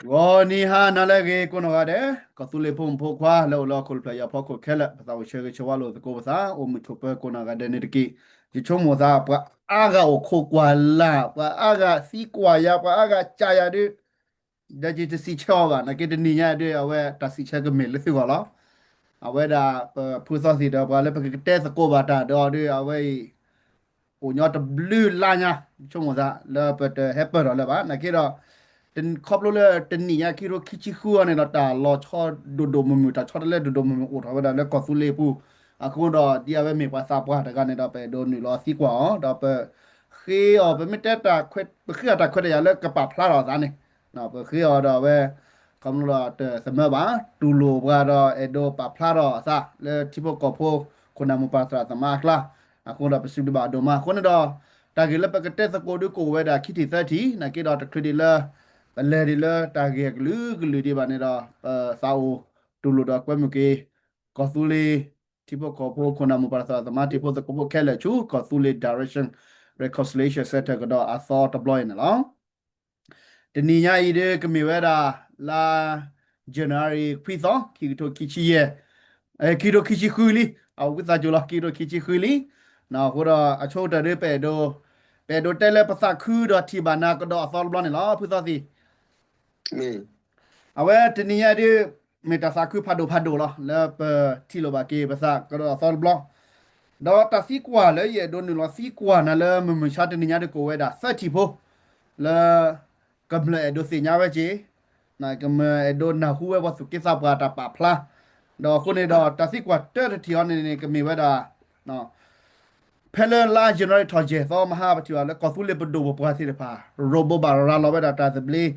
ဂီၤနံၤဟါနၤလၢအဂ့ၤကိးနီၢ်ဂၤဒဲး, ကီၢ်သူလ့ၤဖိမုၣ်ဖိခွါလၢအိၣ်လၢဟီၣ်ခိၣ်တဖျၢၣ်ညါအဖီခိၣ်ခဲလၢာ်, ပသးအိၣ်ဆၢဂ့ၤဆၢဝါလိာ်သကိးပသး, အိၣ်မုာ်ဆိးပၢၤကိးနီၢ်ဂၤဒဲးန့ၣ်တက့ၢ်. ယဆိကမိၣ်သး ပှၤအါဂၤအိၣ်ခိးကွၢ်လၢ်, ပှၤအါဂၤသံကွၢ်ယၤ, ပှၤအါဂၤစံးယၤဒုး, ဒီးယတစံးဆၢအီၤဘၣ်, နာ်က့တနံၤညါဒုး အဝဲတၢ်စံးဆၢကမ့ၢ်လၢသုဂီၢ်လီၤ. အဝဲဒၣ်ပဖုသီသံၣ်ဒီးပှၤလၢပကကတဲသကိးဘၣ်တၢ်ဒီးအီၤဒုး အဝဲအံၤ အိၣ်ညီတဘျုးလါညါ, ဆိကမိၣ်သးလၢပတဟဲပၢၢ်ထီၣ်လၢၤဘၣ်. နာ်က့ဒီး ခီဖျိလၢတနံၤညါခံကထိခံဆံဃုအံၤန့ၣ်ဒီး တၢ်လီၤဆီဒိၣ်ဒိၣ်မုၢ်မုၢ်, တၢ်ဆီတလဲဒိၣ်ဒိၣ်မုၢ်မုၢ်အိၣ်ထီၣ်ဝဲဒၣ်လၢကီၢ်သူလ့ၤပူၤ, အဃိဒီးဒ်အဝဲမ့ၢ်ပှၤသးပှၢ်တဂၤန့ၣ်ဒီး ပအဲၣ်ဒိးနုာ်လီၤသံကွၢ်အီၤ, ဒီးပဃ့အီၤ, ပမ့ၢ်တဲတၢ်ခွဲး, ပဃ့အီၤတၢ်ခွဲးတၢ်ယာ်လၢကပာ်ဖျါထီၣ်အသးန့ၣ်, ပဃ့အီၤဒီးအဝဲ ခီဖျိဒီးတသမၢဘၣ်, တူၢ်လိာ်ပှၤဒီးအဲၣ်ဒိးပာ်ဖျါထီၣ်အသးလၢထံဖိကီၢ်ဖိ ခိၣ်နၢ်မိၢ်ပၢ်သရၣ်သမါအကျါ, အဃိဒီးပစံးဘျုးဘၣ်အဒိၣ်မး. အဃိန့ၣ်ဒီး တၢ်ဂ့ၢ်လၢပကတဲသကိးဒုးကအိၣ်ဝဲဒၣ်ခံထံၣ်သၢထံၣ်, နာ်က့ဒီးတချုးဒံးလၢ ပလဲၤဒံးလၢတၢ်ဂ့ၢ်အကလုာ်ကလုာ်ဒံးဘၣ်န့ၣ်ဒီး ပသးအိၣ်တူၢ်လိာ်ဒီးကွဲမုာ်က့ၤ ကီၢ်သူလ့ၤ ထံဖိကီၢ်ဖိ ခိၣ်နၢ်မိၢ်ပၢ်သရၣ်သမါ ထံဖိကီၢ်ဖိခဲလၢာ်ဆူ ကီၢ်သူလ့ၤ Direction Reconciliation Center ကဒီးအသီတဘျီအံၤန့ၣ်လီၤ. တနံၤညါအံၤဒုးကမ့ၢ်ဝဲဒၣ် လါ January ခွံသီ ခံကထိခံဆံယဲၢ်, ခံကထိခံဆံဃုလံ, အဝံသးစူၤလီၤ ခံကထိခံဆံဃုလံ. အဃိဒီးအဆိကတၢၢ်ဒုး ပအဲၣ်ဒိး, ပအဲၣ်ဒိးတဲလၢပသးခုဒီးထံၣ်ဘၣ်နၤကဒီးအသီတဘျီန့ၣ်လီၤ ဖုသီသံၣ်. အဝဲတနံၤညါဒုး မ့ၢ်တၢ်သးခုဖးဒိၣ်ဖးဒိၣ်လီၤ လၢပထံၣ်လိာ်ဘၣ်က့ၤပသးကဒီးအသီတဘျီ, ဒီးတၢ်သံကွၢ်လၢယအဲၣ်ဒိးနုာ်လီၤသံကွၢ်နၤလၢမုၢ်မဆါတနံၤညါဒုးကအိၣ်ဝဲဒၣ်သၢထံၣ်ဖိ လၢ ကမျၢၢ်အဲၣ်ဒိးသ့ၣ်ညါဝဲက့ၤ, ကမျၢၢ်အဲၣ်ဒိးနၢ်ဟူဝဲပှၤသူၣ်က့သးပှၢ်တၢ်ပာ်ဖျါ, ဒီးအဃိန့ၣ်ဒီးတၢ်သံကွၢ်တၢတထံၣ်အံၤန့ၣ်န့ၣ် ကမ့ၢ်ဝဲဒၣ် ဖဲလၢလါ January ထီၣ်ယဲၢ်သီမဟါ ပထံၣ်ဘၣ်လၢကီၢ်သူလ့ၤပဒိၣ်ပပှၢ်သ့ၣ်တဖၣ် ရိၣ်ဘိးဘၣ်ရၤလီၤဝဲဒၣ်တၢ်သဘျ့,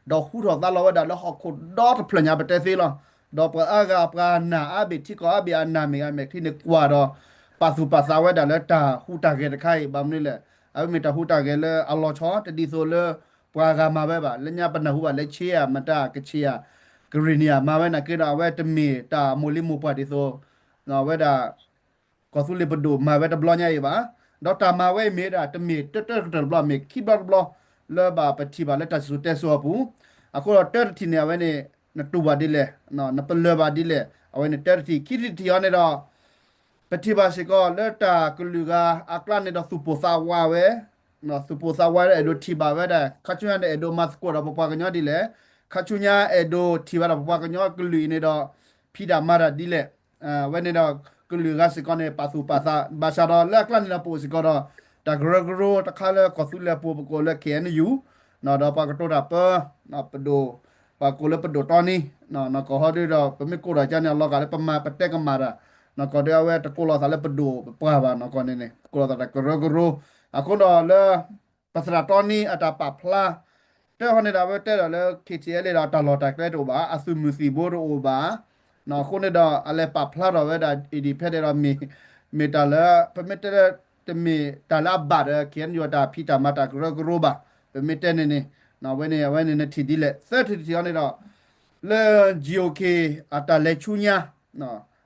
ဒီးဟူထီၣ်သါလီၤဝဲဒၣ်လၢဟီၣ်ခိၣ်ဒီတဖျၢၣ်ညါပတဲသ့လီၤ. ဒီးပှၤအါဂၤပှၤနာ်အါဘ့ၣ်ထံကီၢ်အါဘ့ၣ်အနၢ်မ့ၢ်ဂ့ၤ မဲာ်ချံန့ၣ်ကွၢ်ဒီး ပာ်သူၣ်ပာ်သးဝဲဒၣ်လၢတၢ်ဟူးတၢ်ဂဲၤတခါအံၤ ဘၣ်မနုၤလဲၣ်, အဝဲမ့ၢ်တၢ်ဟူးတၢ်ဂဲၤလၢအလီၤဆီ တဒ်သိးလၢ ပှၤဂၤမၤဝဲဘၣ်, လၢညါပနၢ်ဟူဘၣ်လၢဆ့ဧါ မတၤကဆ့ဧါ ကရ့ၣ်နံၣ်ဧါ မၤဝဲနာ်က့ဒီး အဝဲတမ့ၢ်တၢ်မိၢ်လံမိၢ်ပှၢ်ဒ်သိး အဝဲဒၣ် ကီၢ်သူလ့ၤပဒိၣ်မၤဝဲတဘျီညါအံၤဘၣ်. ဒီးတၢ်မၤဝဲအံၤမ့ၢ်ဒၣ် တမ့ၢ်တၢတၢတကတၢၢ်တဘျီ မ့ၢ်ခံဘျီတဘျီ လၢဘၣ်ပထံၣ်ဘၣ်လၢတၢ်စံၣ်စိၤတဲစိၤအပူၤ, အဃိဒီးတၢတထံၣ်န့ၣ် အဝဲန့ၣ် နတူၢ်ဘၣ်ဒ်လဲၣ်, နပလၢၢ်ဘၣ်ဒ်လဲၣ်, အဝဲန့ၣ်တၢတထံၣ်, ခံထံၣ်တထံၣ်အံၤန့ၣ်ဒီး ပထံၣ်ဘၣ်စ့ၢ်ကီးလၢတၢ်ကလုာ်ဂၤအကျါန့ၣ်ဒီးသူၣ်ပိၢ်သးဝးဝဲ, သူၣ်ပိၢ်သးဝးဒီးအဲၣ်ဒိးထံၣ်ဘၣ်ဝဲဒၣ် ခါဆူညါန့ၣ်အဲၣ်ဒိးမၤသကိးဒီးပပှၤကညီဒ်လဲၣ်, ခါဆူညါအဲၣ်ဒိးထံၣ်ဘၣ်ဒီးပပှၤကညီကလုာ်အံၤန့ၣ်ဒီး ဖံးတၢ်မၤတၢ်ဒ်လဲၣ်, အဝဲန့ၣ်ဒီး ကလုာ်ဂၤစ့ၢ်ကီးန့ၣ် ပာ်သူၣ်ပာ်သး ဘၣ်ဆၣ်ဒီးလၢအကျါန့ၣ်ဒီးပအိၣ်စ့ၢ်ကီးဒီး တၢ်ကရၢကရိတခါလၢကီၢ်သူလ့ၤပူၤ ပကိးလၢ K N U ဒီးပှၤကတိၤတၢ်ပၢ ပဒိၣ်, ပှၤကိးလၢပဒိၣ်တီနံ, နီၢ်ကီၢ်ဟီဒုဒီး ပမ့ၢ်ကိးထီၣ်ကန့ၣ် အလီၤဂာ်လၢပမၤပတဲကမၣ်တၢ်, နီၢ်ကီၢ်ဒုအဝဲတကိးလီၤသးလၢပဒိၣ်ပပှၢ်ဘၣ်, နီၢ်ကီၢ်န့ၣ်န့ၣ် ကိးလီၤသးတၢ်ကရၢကရိ, အဃိဒီးလၢ ပသရၣ်တီနံအတၢ်ပာ်ဖျါ တၢ်ဟီန့ၣ်ဒီး အဝဲတဲဒီးလၢ K T L A ဒီးတၢ်လီၢ်တၢ်ကျဲတအိၣ်ဘၣ်, အသုးမုၢ်သံၣ်ဘိတအိၣ်ဘၣ်, အဃိန့ၣ်ဒီး အလဲၤပာ်ဖျါထီၣ်ဝဲဒၣ် independent ဒီး မ့ၢ်တၢ်လၢ ပမ့ၢ်တဲ တမ့ၢ်တၢ်လၢအဘၣ်ဒီး K N U တၢ်ဖံးတၢ်မၤတၢ်ကရၢကရိဘၣ်, ပမ့ၢ်တဲန့ၣ်န့ၣ်, အဝဲန့ၣ် အဝဲန့ၣ်နထံၣ်ဒ်လဲၣ်, သၢထံၣ်တထံၣ်အံၤန့ၣ်ဒီး လၢ G O K အတၢ်လဲၤဆူညါ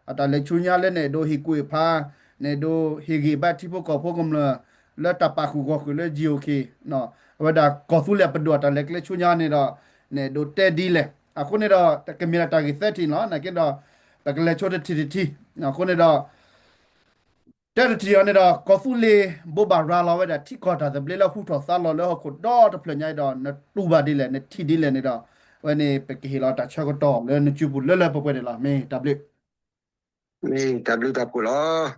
အတၢ်လဲၤဆူညါလၢနအဲၣ်ဒိးဟ့ၣ်ကူၣ်ဟ့ၣ်ဖး, နအဲၣ်ဒိးဟ့ၣ်ဂံၢ်ဘါထံဖိကီၢ်ဖိကမျၢၢ် လၢတၢ်ပာ်ဃုာ်ဂီၢ်ဃုာ်လၢ G O K, အဝဲဒၣ်ကီၢ်သူလ့ၤပဒိၣ်အတၢ်လဲၤကျဲဆူညါန့ၣ်ဒီး နအဲၣ်ဒိးတဲဒ်လဲၣ်, အဃိန့ၣ်ဒီး ကမ့ၢ်ဒၣ်တၢ်ဂ့ၢ်သၢထံၣ်န့ၣ်လီၤ, နာ်က့ဒီး ပကလဲၤဆိတထံၣ်တထံၣ်, အဃိန့ၣ်ဒီး တၢတထံၣ်အံၤန့ၣ်ဒီး ကီၢ်သူလ့ၤဘိးဘၣ်ရၤလီၤဝဲဒၣ်ထံကီၢ်တၢ်သဘျ့လၢဟူထီၣ်သါလီၤလၢဟီၣ်ခိၣ်ဒီတဖျၢၣ်ညါအံၤဒီး နတူၢ်ဘၣ်ဒ်လဲၣ် နထံၣ်ဒ်လဲၣ်န့ၣ်ဒီး အဝဲန့ၣ် ပကဟ့ၣ်လီၤတၢ်ဆၢကတီၢ်လၢနစုပူၤလၢလၢပှဲၤပှဲၤန့ၣ်လီၤ. မ့ၢ်တၢ်ဘျုး, မ့ၢ်တၢ်ဘျုးတၢ်ဖှိၣ်လီၤ.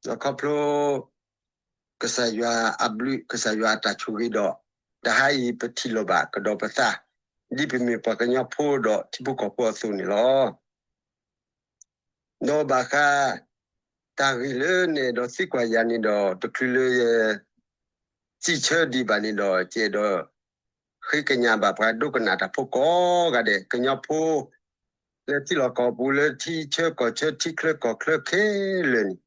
ဒီးခီဖျိ ကစၢ်ယွၤအဘျုး ကစၢ်ယွၤအတၢ်ဆိၣ်ဂ့ၤဒီး တဟါအံၤပထံၣ်လိာ်ဘၣ်ကဒီးပသး ဒ်ပမ့ၢ်ပှၤကညီဖိဒီးထံဖိကီၢ်ဖိအသိးန့ၣ်လီၤ. ဒီးဘၣ်ဃး တၢ်ဂ့ၢ်လၢနအဲၣ်ဒိးသံကွၢ်ယၤန့ၣ်ဒီး တချုးလၢယ စံးဆၢဒံးဘၣ်န့ၣ်ဒီး ယအဲၣ်ဒိး ဃ့ကညးဘၣ်ပှၤဒိကနၣ်တၢ်ဖိကိးဂၤဒဲး ကညီဖိ လၢထံလီၢ်ကီၢ်ပူၤ လၢထံဆၢကီၢ်ဆၢ ထံချၢကီၢ်ချၢခဲလၢာ်န့ၣ်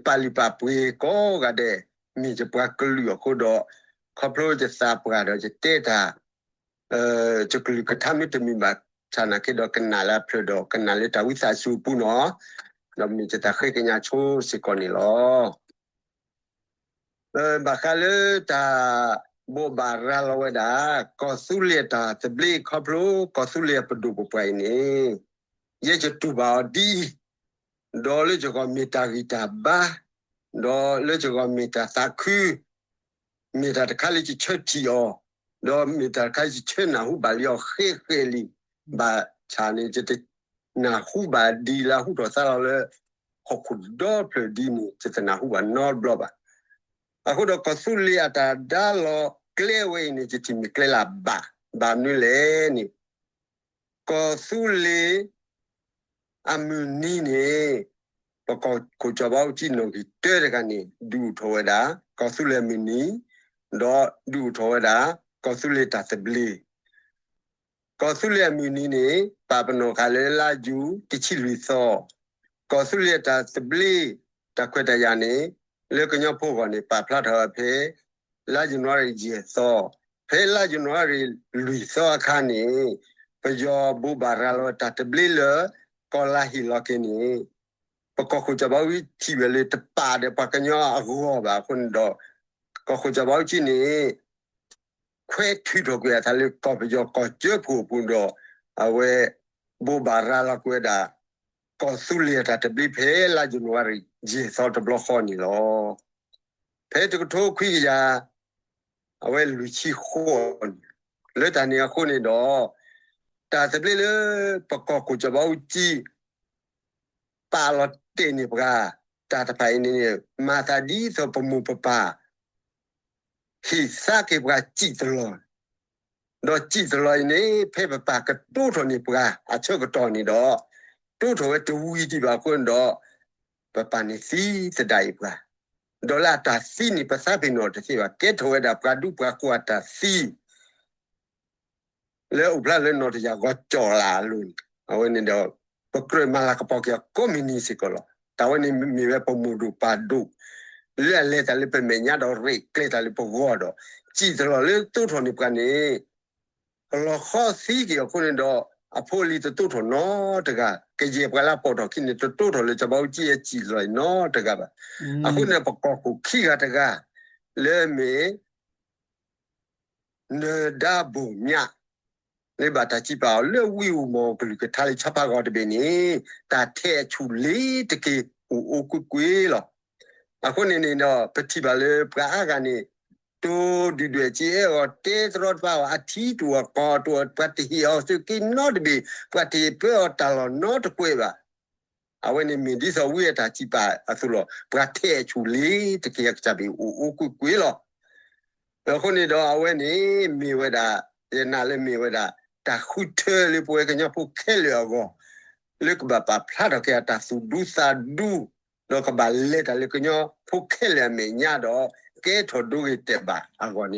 ယပာ်လုၢ်ပာ်ပှ့ၤကိးဂၤဒဲး မ့ၢ်ယပှၤကလုာ်အဃိဒီး ခီဖျိယသးပှၢ်ဒီးယတဲတၢ် ယကလုၢ်ကထါမ့ၢ်တမ့ၢ်ဘၣ်ဆၣ်နာ်က့ဒီး ကနၣ်လၢအဖျၢၣ်ဒီး ကနၣ်လၢတၢ်ဝံသးစူၤအပူၤနီၤ, ဒီးမ့ၢ်ယတၢ်ဃ့ကညးဆိစ့ၢ်ကီးန့ၣ်လီၤ. ဘၣ်ဃးလၢတၢ် ဘိးဘၣ်ရၤလီၤဝဲဒၣ် ကီၢ်သူလ့ၤအတၢ်သဘျ့ခီဖျိ ကီၢ်သူလ့ၤအပဒိၣ်ပပှၢ်အံၤန့ၣ် ယဲယတူၢ်ဘၣ်အီၤဒ်အံၤ, ဒီးလၢယဂီၢ်မ့ၢ်တၢ်ဂံၢ်တၢ်ဘါ, ဒီးလၢယဂီၢ်မ့ၢ်တၢ်သးခု, မ့ၢ်တၢ်တခါလၢယဆၢထံၣ်အီၤ, ဒီးမ့ၢ်တၢ်တခါလၢယဆၢနၢ်ဟူဘၣ်လံအီၤဃဲးဃဲးလံ, ဘၣ်ဆၣ်န့ၣ် ယတနၢ်ဟူဘၣ်ဒ်လၢအဟူထီၣ်သါလီၤလၢ ဟီၣ်ခိၣ်ဒီဖျၢၣ်ဒ်န့ၣ် ယတနၢ်ဟူဘၣ်နီတဘျီဘၣ်. အဃိဒီးကီၢ်သူလ့ၤအတၢ်ဒါလီၤကျဲဝဲအံၤန့ၣ် ယထံၣ်မ့ၢ်ကျဲလၢအဘၣ်, ဘၣ်မနုၤလဲၣ်န့ၣ် ကီၢ်သူလ့ၤအမုၢ်နံၤန့ၣ် ပကီၢ်ခိၣ်စီၤဘးအူကၠံနီၣ်ဂံၢ်တၢတဂၤန့ၣ် ဒုးအိၣ်ထီၣ်ဝဲဒၣ် ကီၢ်သူလ့ၤအမုၢ်နံၤ, ဒီးဒုးအိၣ်ထီၣ်ဝဲဒၣ် ကီၢ်သူလ့ၤတၢ်သဘျ့ ကီၢ်သူလ့ၤအမုၢ်နံၤန့ၣ် ပာ်ပနီၣ်ဃာ်လၢလါယူၤ တဆံလွံၢ်သီ, ကီၢ်သူလ့ၤအတၢ်သဘျ့ တၢ်ခွဲးတၢ်ယာ်န့ၣ် လၢကညီဖိအဂီၢ်န့ၣ် ပာ်ဖျါထီၣ်ဝဲဖဲ လါယနူၤအါရံၤယဲၢ်သီ, ဖဲလါယနူၤအါရံၤလွံၢ်သီအခါန့ၣ် ပယီၤဘိးဘၣ်ရၤလီၤတၢ်သဘျ့လၢ ကီၢ်လါဟ့ၣ်လီၤက့ၤန့ၣ် ပကီၢ်ခိၣ်စီၤဘးအူကၠံထံၣ်ဝဲလၢတပာ်ဒီးပှၤကညီအဂီၢ်ဘၣ်အဃိန့ၣ်ဒီး ကီၢ်ခိၣ်စီၤဘးအူကၠံန့ၣ် ခွဲးထုးထီၣ်ကွံာ်အသးလၢကီၢ်ပယီၤကီၢ်ကၠၢဖှိၣ်အပူၤဒီး အဝဲဘိးဘၣ်ရၤလီၤကွံာ်ဝဲဒၣ် ကီၢ်သူလ့ၤအတၢ်သဘျ့ဖဲလါယနူၤအါရံၤ ယဲၢ်သီတဘျီဃီန့ၣ်လီၤ. ဖဲတကထိခွံကယၤ အဝဲလွံၢ်ဆံဃိးန့ၣ် လၢတၢ်န့ၣ်အဃိန့ၣ်ဒီး တၢ်သဘျ့လၢပကီၢ်ခိၣ်စီၤဘးအူကၠံ ပာ်လီၤတဲာ်န့ၢ်ပှၤ တၢ်တဖၣ်အံၤန့ၣ် မၤသးဒ်သိးပမိၢ်ပပၢ် ဟ့ၣ်သါက့ၤပှၤစံၣ်တလီၢ်, ဒီးစံၣ်တလီၢ်အံၤန့ၣ် ဖဲပပၢ်ကတိထီၣ်န့ၢ်ပှၤအဆၢကတီၢ်န့ၣ်ဒီး တိထီၣ်ဝဲတဝံၤဒံးဘၣ်အဃိန့ၣ်ဒီး ပပၢ်န့ၣ်သံသဒၣ်အံၤပှၤ, ဒီးလၢအတၢ်သံန့ၣ် ပသးပ့ၤနီၣ်တသ့ဘၣ်, ကဲထီၣ်ဝဲဒၣ်ပှၤဒူပှၤဃိၤအတၢ်သံ လၢအအိၣ်ဖျါလၢနီၢ်တယၢ်ဂီၤကၠီၣ်လၢ်အလိၤန့ၣ် အဝဲန့ၣ်ဒီး ပကြၢးမၤလၤကပီၤက့ၤအီၤကိးမုၢ်နံၤစ့ၢ်ကီးလီၤ. တၢ်ဝဲန့ၣ်မ့ၢ်ဝဲပမိၢ်ဒိၣ်ပၢ်ဒိၣ် လၢအလဲၤတၢ်လၢပမဲာ်ညါဒီးရဲၣ်ကျဲၤတၢ်လၢပဂီၢ်ဒီး စံၣ်တလီၢ်လၢတိထီၣ်န့ၢ်ပှၤန့ၣ် ကလီၤဃီသံက့ၤအဃိန့ၣ်ဒီး အဖိအလံၤတတိထီၣ်နီတဂၤ, ကယဲၢ်ပှၤလၢအပိာ်ထီၣ်ခံန့ၣ် တတိထီၣ်လၢစီၤဘးအူကၠံအစံၣ်တလီၢ်အံၤနီတဂၤဘၣ်. အဃိန့ၣ် ပကီၢ်ခိၣ်ခံဂၤတဂၤ လၢမ့ၢ် နၢၤဒါဘိၣ်မၠး လၢဘၣ်တၢ်စံးပာ်အီၤလၢဝံဧိၤမီၢ်ကလုၢ်ကထါလၢဆါဖးဂီၤတဘ့ၣ်န့ၣ် တၢ်ထဲးအဆူၣ်လ့ၤတက့ၢ်အိၣ်အိၣ်ကွ့ၢ်ကွ့ၢ်လီၤ. အဃိန့ၣ်န့ၣ်ဒီး ပထံၣ်ဘၣ်လၢပှၤအါဂၤန့ၣ် တိဒုၣ်ဒွဲၣ်စ့အဲၣ်အီၤ တဲတရီတပါအီၤ အထံတအိၣ်အကီၢ်တအိၣ် ပှၤတဟ့ၣ်အီၤသုးက့နီတဘ့ၣ် ပှၤတဟ့ၣ်ပၢအီၤတၢ်လီၢ်နီတကွဲးဘၣ်. အဝဲန့ၣ်မ့ၢ်ဒ်သိးဝံအတၢ်စံးပာ်အသိးလီၤ. ပှၤထဲးအဆူၣ်လ့ၤတက့ၢ်အကစၢ်ဘ့ၣ်အိၣ်အိၣ်ကွ့ၢ်ကွ့ၢ်လီၤ. အဃိန့ၣ်ဒီးအဝဲန့ၣ်မ့ၢ်ဝဲဒၣ် ယနာ်လၢမ့ၢ်ဝဲဒၣ် တၢ်ဃုထၢလၢပဝဲကညီဖိခဲလၢာ်အဂီၢ် လၢကဘၣ်ပာ်ဖျါထီၣ်က့ၤအတၢ်သူၣ်ဒူသးဒူ ဒီးကဘၣ်လဲၤတၢ်လၢကညီဖိခဲလၢာ်အမဲာ်ညါဒီး ကဲထီၣ်ဒိဂ့ၤတဲာ်ဘၣ်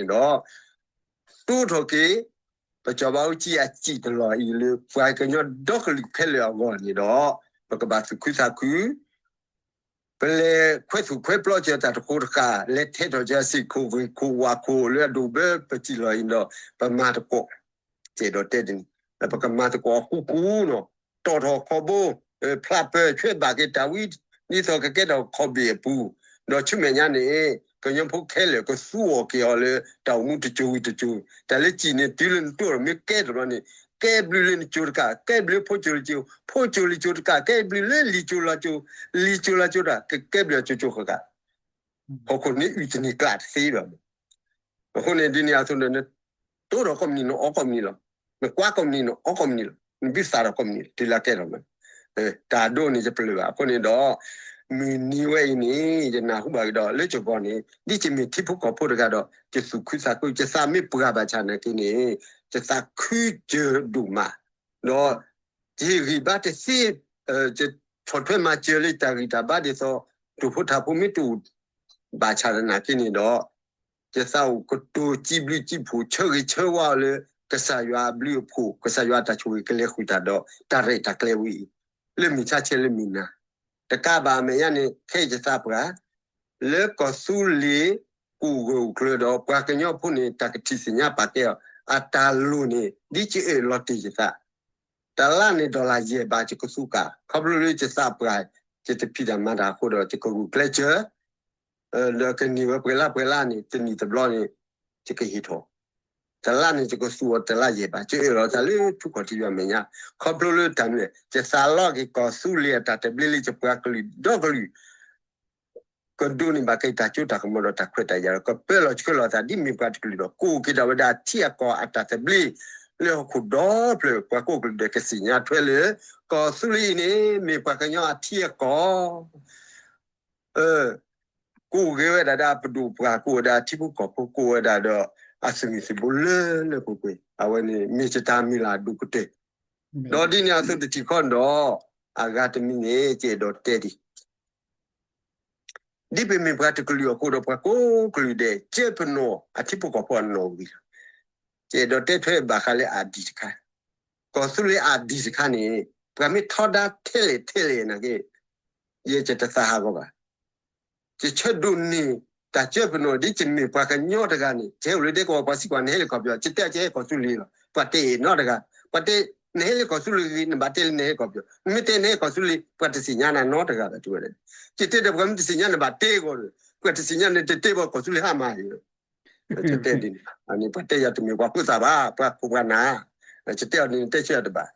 အဂီၢ်န့ၣ်ဒီး တိထီၣ်က့ၤ ပစီၤဘးအူကၠံအစံၣ်တလီၢ်အံၤလၢ ပှၤကညီဒီကလုာ်ခဲလၢာ်အဂီၢ်န့ၣ်ဒီး ပကဘၣ်သူၣ်ခုသးခု ပလဲၤခွဲးသူၣ်ခွဲးပျီစၢၤတၢ်တဃိတဃာ် လဲၤထဲးထီၣ်စၢၤစ့ၢ်ခိၣ်ဂ့ၢ်ခိၣ်ဝးခိၣ်လၢအဒိၣ်ဘၢပစံၣ်လီၢ်အံၤဒီး ပမၤသကိး ကဲဒီးတဲတနံၤ ပကမၤသကိးအဃူဃူနီၤ တီၣ်ထီၣ်ခီဘိ ဖျးပၢၢ်ဆွဲဘၣ်က့ၤတၢ်ဝံ ဒ်သိးကကဲထီၣ်ခီၣ်ဘ့ၣ်အပူၤ, ဒီးဆူမဲာ်ညါန့ၣ် ကညီဖိခဲလၢာ်ကသူအီၤက့ၤအီၤလၢတၢ်အိၣ်မူတစိၤဝံၤတစိၤ, တၢ်လၢစံၣ်န့ၣ်တုၤလၢနတိၢ်ဒီးမ့ၢ်ကဲထီၣ်ဘျီန့ၣ် ကဲဘျုးလၢနစိၤတကး ကဲဘျုးလၢဖိစိၤလၢစိၤ ဖိစိၤလၢစိၤတကး ကဲဘျုးလၢလံာ်စိၤလီၤစိၤ လံာ်စိၤလီၤစိၤတကး ကကဲဘျုးအစိၤစိၤဃၣ်ဃၣ် ဟီၣ်ခိၣ်န့ၣ်အုၣ်တန့ၢ်ကျးတသ့ဘၣ်. အဃိန့ၣ် ဒ်န့ၣ်အသိးန့ၣ် နတိၢ်ဒီးကိးမုၢ်နံၤ နအီကိးမုၢ်နံၤလီၤ. နကွၢ်ကိးမုၢ်နံၤ နအီကိးမုၢ်နံၤလီၤ. နဘုသးဒီးကိးမုၢ်နံၤ တုၤလၢကဲထီၣ်မး တၢ်ဒိန့ၣ်ယပျၢၢ်ဘၣ်. အဃိန့ၣ်ဒီး မုၢ်နံၤဝဲအံၤန့ၣ် ယနၢ်ဟူဘၣ်က့ၤဒီး လၢယဂီၢ်န့ၣ် ဒ်ယမ့ၢ်ထံဖိကီၢ်ဖိတဂၤဒီး ယသူၣ်ခုသးခု ယသးမ့ၢ်ပှၢ်ဘၣ်ဆၣ်နာ်က့န့ၣ် ယသးခုစၢၤဒိၣ်မး ဒီး ယဟ့ၣ်ဂံၢ်ဘါတသ့ ယဆီၣ်ထွဲမၤစၢၤလၢယတၢ်ဂံၢ်တၢ်ဘါဒ်သိး တိၢ်ဖိထၣ်ဖိမ့ၢ်တအိၣ် ဘၣ်ဆၣ်သနာ်က့န့ၣ်ဒီး ယသးအိၣ်ကတိၤစံးဘျုးစံးဖှိၣ်ဆၢဂ့ၤဆၢဝါအီၤလၢ ကစၢ်ယွၤအဘျုးအဖှိၣ် ကစၢ်ယွၤအတၢ်ဆိၣ်ဂ့ၤကလဲၤဃုာ်တၢ်ဒီး တၢ်ရဲၣ်တၢ်ကျဲၤဝဲအံၤ လၢမုၢ်ဆါဆဲးလၢမုၢ်နၤ တကးဘၣ်အမဲာ်ညါန့ၣ် ခဲအံၤယသးပှၢ် လၢကီၢ်သူလ့ၤ ကအိၣ်ဂၢၢ်အိၣ်ကျၢၤဒီး ပှၤကညီဖိန့ၣ် တၢ်ကထံၣ်သ့ၣ်ညါပာ်ကဲအီၤ အတၢ်လိၣ်န့ၣ် ဒ်ယအၢၣ်လီၤတ့ၢ်ယသး တလါန့ၣ် ဒီလၣ်ယဲၢ်ဘး ယကသူကၣ် ခီဖျိလၢယသးပှၢ် ယတဖံးတၢ်မၤတၢ်အဃိဒီး ယကဂုာ်ကျဲးစၢး ဒီးကန့ၢ်ဝဲပှဲၤလၢပှဲၤလၢန့ၣ် တနံၣ်တဘျီန့ၣ် ယကဟ့ၣ်ထီၣ်, တလါန့ၣ် ယကသူအီၤတလါယဲၢ်ဘး, ယအၢၣ်လီၤသးလၢထူကီၢ်ထံယွၤမဲာ်ညါ, ခီဖျိလၢတၢ်မနုၤလဲၣ်, ယသးလီက့ၤကီၢ်သူလ့ၤအတၢ်သဘျ့လၢ ယပှၤကလုာ်ဒီကလုာ် ကဒိးန့ၢ်ဘၣ်က့ၤတၢ်စိတၢ်ကမီၤဒီးတၢ်ခွဲးတၢ်ယာ်ဒီး ကပၢလီၤဆှၢလီၤသးဒ်မ့ၢ်ပှၤတကလုာ်ဒီး ကအိၣ်က့ၤဒၣ်ဝဲဒၣ်အထံအကီၢ်အတၢ်သဘျ့ လၢဟီၣ်ခိၣ်ဒီဖျၢၣ်ပှၤကိးကလုာ်ဒီး ကသ့ၣ်ညါထွဲလၢ ကီၢ်သူလ့ၤအံၤန့ၣ် မ့ၢ်ပှၤကညီအထံအကီၢ် ကအိၣ်က့ၤဝဲဒၣ်ဒီးအပဒိၣ်ပှၢ် ကအိၣ်ဝဲဒၣ်ထံဖိကီၢ်ဖိ ကအိၣ်ဝဲဒၣ်ဒီးအသုးမုၢ်သံၣ်ဘိလၢလၢပှဲၤပှဲၤ အဝဲန့ၣ်မ့ၢ်ယတၢ်မုၢ်လၢ်အဒိၣ်ကတၢၢ်, ဒီးဒ်န့ၣ်အသိးတထံၣ်ဃီဒီး အဂၤတမံၤန့ၣ် ယအဲၣ်ဒိးတဲဒ် ဒ်ပမ့ၢ်ပှၤတကလုာ်အဃိဒီး ပှၤကိးကလုာ်ဒဲး ကၢပနီၣ်အထံဖိကီၢ်ဖိအနီၣ်ဝံၤလီၤ. ယအဲၣ်ဒိးတဲထွဲဘၣ်ဃးလၢ ID တခါ, ကီၢ်သူလ့ၤ ID တခါန့ၣ် ပှၤမ့ၢ်ထီဒါထဲလဲၣ်ထဲလဲၣ်နာ်က့ ယဲယတသးဟးဂီၤဘၣ်. ယဆၢဒိးန့ၢ်တၢ်ကၢပနီၣ် ဒ်ယမ့ၢ်ပှၤကညီတဂၤန့ၣ် ယဟဲအိၣ်လၢဒဲကဝီၤ ပှၤစံးကွၢ်နဟဲလၢကီၢ်ပယီၤ ယတဲ ယဟဲကီၢ်သူလ့ၤလီၤ. ပှၤတဲအီၤနီတဂၤ, ပှၤတဲ နဟဲလၢကီၢ်သူလ့ၤဂ့ၤ နဘၣ်တဲလၢနဟဲကီၢ်ပယီၤ, နမ့ၢ်တဲနဟဲကီၢ်သူလ့ၤ ပှၤတသ့ၣ်ညါနၤနီတဂၤဘၣ် တဲဝဲဒၣ်. ယတဲဒီး ပှၤမ့ၢ်တသ့ၣ်ညါနဘၣ်တဲအဂီၢ်ဒီး ပှၤတသ့ၣ်ညါနတတဲဘၣ် ကီၢ်သူလ့ၤဟါမၢ်ယၤ ယတဲဒ်န့ၣ် အန့ၣ်ပှၤတဲယၤတမ့ၢ်ပှၤဖိသၣ်ဘၣ် ပှၤခိၣ်ပှၤနၢ်, ယတဲအီၤန့ၣ် နတဲဆၢယၤတဘၣ်.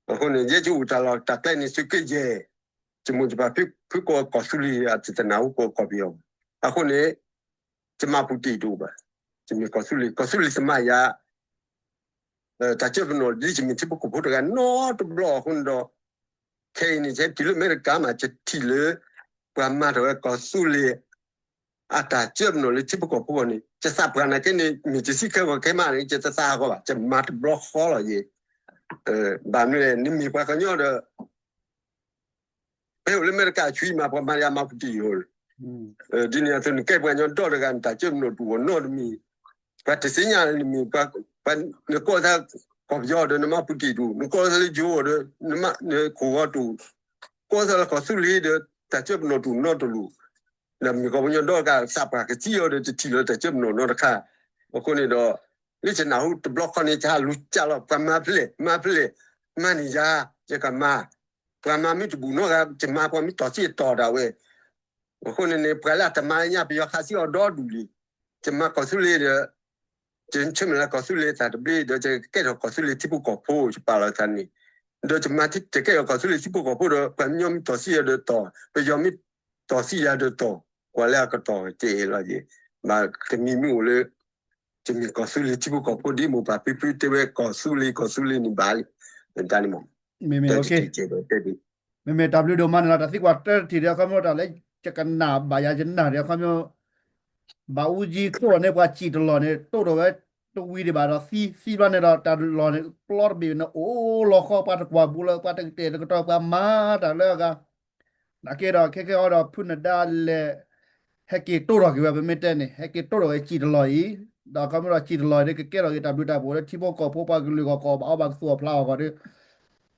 အဃိန့ၣ် ယဲယအိၣ်တၢ်လီၢ်တၢ်ကျဲန့ၣ် သုးက့ယဲၢ်, ယမိၢ်ယပၢ်ဖုကိးကီၢ်သူလ့ၤ အတသနာ်ဟူကိးကီၢ်ပယီၤ, အဃိန့ၣ် ယမၤပူၤတ့ၢ်တအိၣ်ဘၣ်, ယမ့ၢ်ကီၢ်သူလ့ၤ ကီၢ်သူလ့ၤသမါယၤ တၢ်ကၢပနီၣ်ဒ်ယမ့ၢ်ထံဖိကီၢ်ဖိတဂၤနီတဘျီအဃိန့ၣ်ဒီး ခဲအံၤန့ၣ် ယဟဲတုၤလၢအမဲရကၤမး ယထံၣ်လၢ ပှၤမၤထီၣ်ဝဲကီၢ်သူလ့ၤ အတၢ်ကၢပနီၣ်လၢထံဖိကီၢ်ဖိအဂီၢ်န့ၣ် ယသးပှၢ်နာ်က့န့ၣ် မ့ၢ်ယစံးခဲဂီၤခဲမးန့ၣ် ယတသးဟးဂီၤဘၣ် ယမၤတဘျီဃီလီၤယဲ ဘၣ်မနုၤလဲၣ် နမ့ၢ်ပှၤကညီဒီး ဖဲအိၣ်လၢအမဲရကၤအဆံးမး ပှၤမၤယၤမၤပူၤတ့ၢ်ယိာ်လီၤ. ဒ်န့ၣ်အသိး နကဲပှၤကညီဒီတဂၤ နတၢ်ကၢပနီၣ်တူၢ်အီၤနီတမံၤ, ပှၤတသ့ၣ်ညါနမံၤ, နကိးသးကီၢ်ပယီၤဒီး နမၤပူၤတ့ၢ်တူၢ်, နကိးသးလၢယိၤဒီး နခိၣ်ဂီၤတူၢ်, ကိးသးလၢကီၢ်သူလ့ၤဒီး တၢ်ကၢပနီၣ်တူၢ်နီတလူၤ, ဒီးမ့ၢ်ကီၢ်ပယီၤဒီတဂၤ သးပှၢ်ကသံအီၤဒီး တထံၣ်လၢတၢ်ကၢပနီၣ်နီတခါ, အဃိန့ၣ်ဒီး လၢယနၢ်ဟူတဘျီဃီန့ၣ် ယဟးလူၤကၢ်လီၤ ပှၤမၤဖဲလဲၣ် မၤဖဲလဲၣ်, မၤန့ၢ်ယၤ ယကမၤ, ပှၤမၤမ့ၢ်တဘူၣ်နီတဂၤ ယမၤ ပှၤမ့ၢ်တီၢ်သံအတီၢ်ဒၣ်ဝဲ, အဃိန့ၣ်န့ၣ် ပှၤလၢအတမၤညါ ပယီၤခးသံအီၤဒီဒူၣ်လံ, ယမၤကီၢ်သူလ့ၤဒီး ယဆၢမုၢ်လၢ်ကီၢ်သူလ့ၤသးတဘျ့ဒီး ယကကဲထီၣ်ကီၢ်သူလ့ၤထံဖိကီၢ်ဖိ ယပာ်လီၤသးန့ၣ်, ဒီးယမၤယကဲထီၣ်ကီၢ်သူလ့ၤထံဖိကီၢ်ဖိဒီး ပှၤကညီမ့ၢ်တီၢ်သံအီၤဒီးတီၢ်, ပယီၤမ့ၢ်တီၢ်သံယၤဒီးတီၢ်, ပှၤလၢအကတီၢ်ကဲလီၤယဲ, ဘၣ်တမံၤမ့ၢ်အိၣ်လၢ ယမ့ၢ်ကီၢ်သူလ့ၤထံဖိကီၢ်ဖိဒ်မိၢ်ပၢ်ဖံဖုတဲဝဲကီၢ်သူလ့ၤ ကီၢ်သူလ့ၤန့ၣ်ဘၣ်လံ, တၢ်န့ၣ်မ့ၢ် မ့မ့ၢ် တၢ်တထံၣ်ကဲဒီးတဲဒ် မ့မ့ၢ်တၢ်ဘျုးဒိၣ်မးန့ၣ်လီၤ တၢ်သံကွၢ်တၢတထံၣ်ဒီး အခီပညီတၢ်လၢ ယကနၣ်ဘၣ်ယၤ ယနၢ်ဒီး အခီပညီ ဘၣ်အူကၠံတိၢ်န့ၢ်ပှၤ စံၣ်တလီၢ်န့ၣ် တိၢ်ထီၣ်ဝဲတဝံၤဒံးဘၣ်ဒီး သံသံဘျီန့ၣ်ဒီး တၢ်လီၢ်န့ၣ် ပျီတဘ့ၣ်န့ၣ် အိၣ်လီၤဃီ ပှၤတကွၢ်ဘူးလၢ ပှၤတကတဲာ်တကတီၤ ပှၤမၤတၢ်လၢအဂၤ နာ်က့ဒီး ခဲကဲအီၤဒီး ဖုနဒါလဲၤ ဟဲက့ၤတိၢ်ထီၣ်က့ၤဝဲ ပမ့ၢ်တဲန့ၣ် ဟဲက့ၤတိၢ်ထီၣ်ဝဲစံၣ်တလီၢ်အံၤ, ဒီးအခီပညီဒီးစံၣ်တလီၢ်အံၤဒီး ကကဲထီၣ်က့ၤတၢ်ဘျုးတၢ်ဖှိၣ်လၢထံဖိကီၢ်ဖိ ပှၤကလုာ်ဂီၢ် ကအီၣ်ဘၣ်အီဘၣ် ကသူၣ်အီၣ်ဖျးအီၣ်ဂီၢ်ဒီး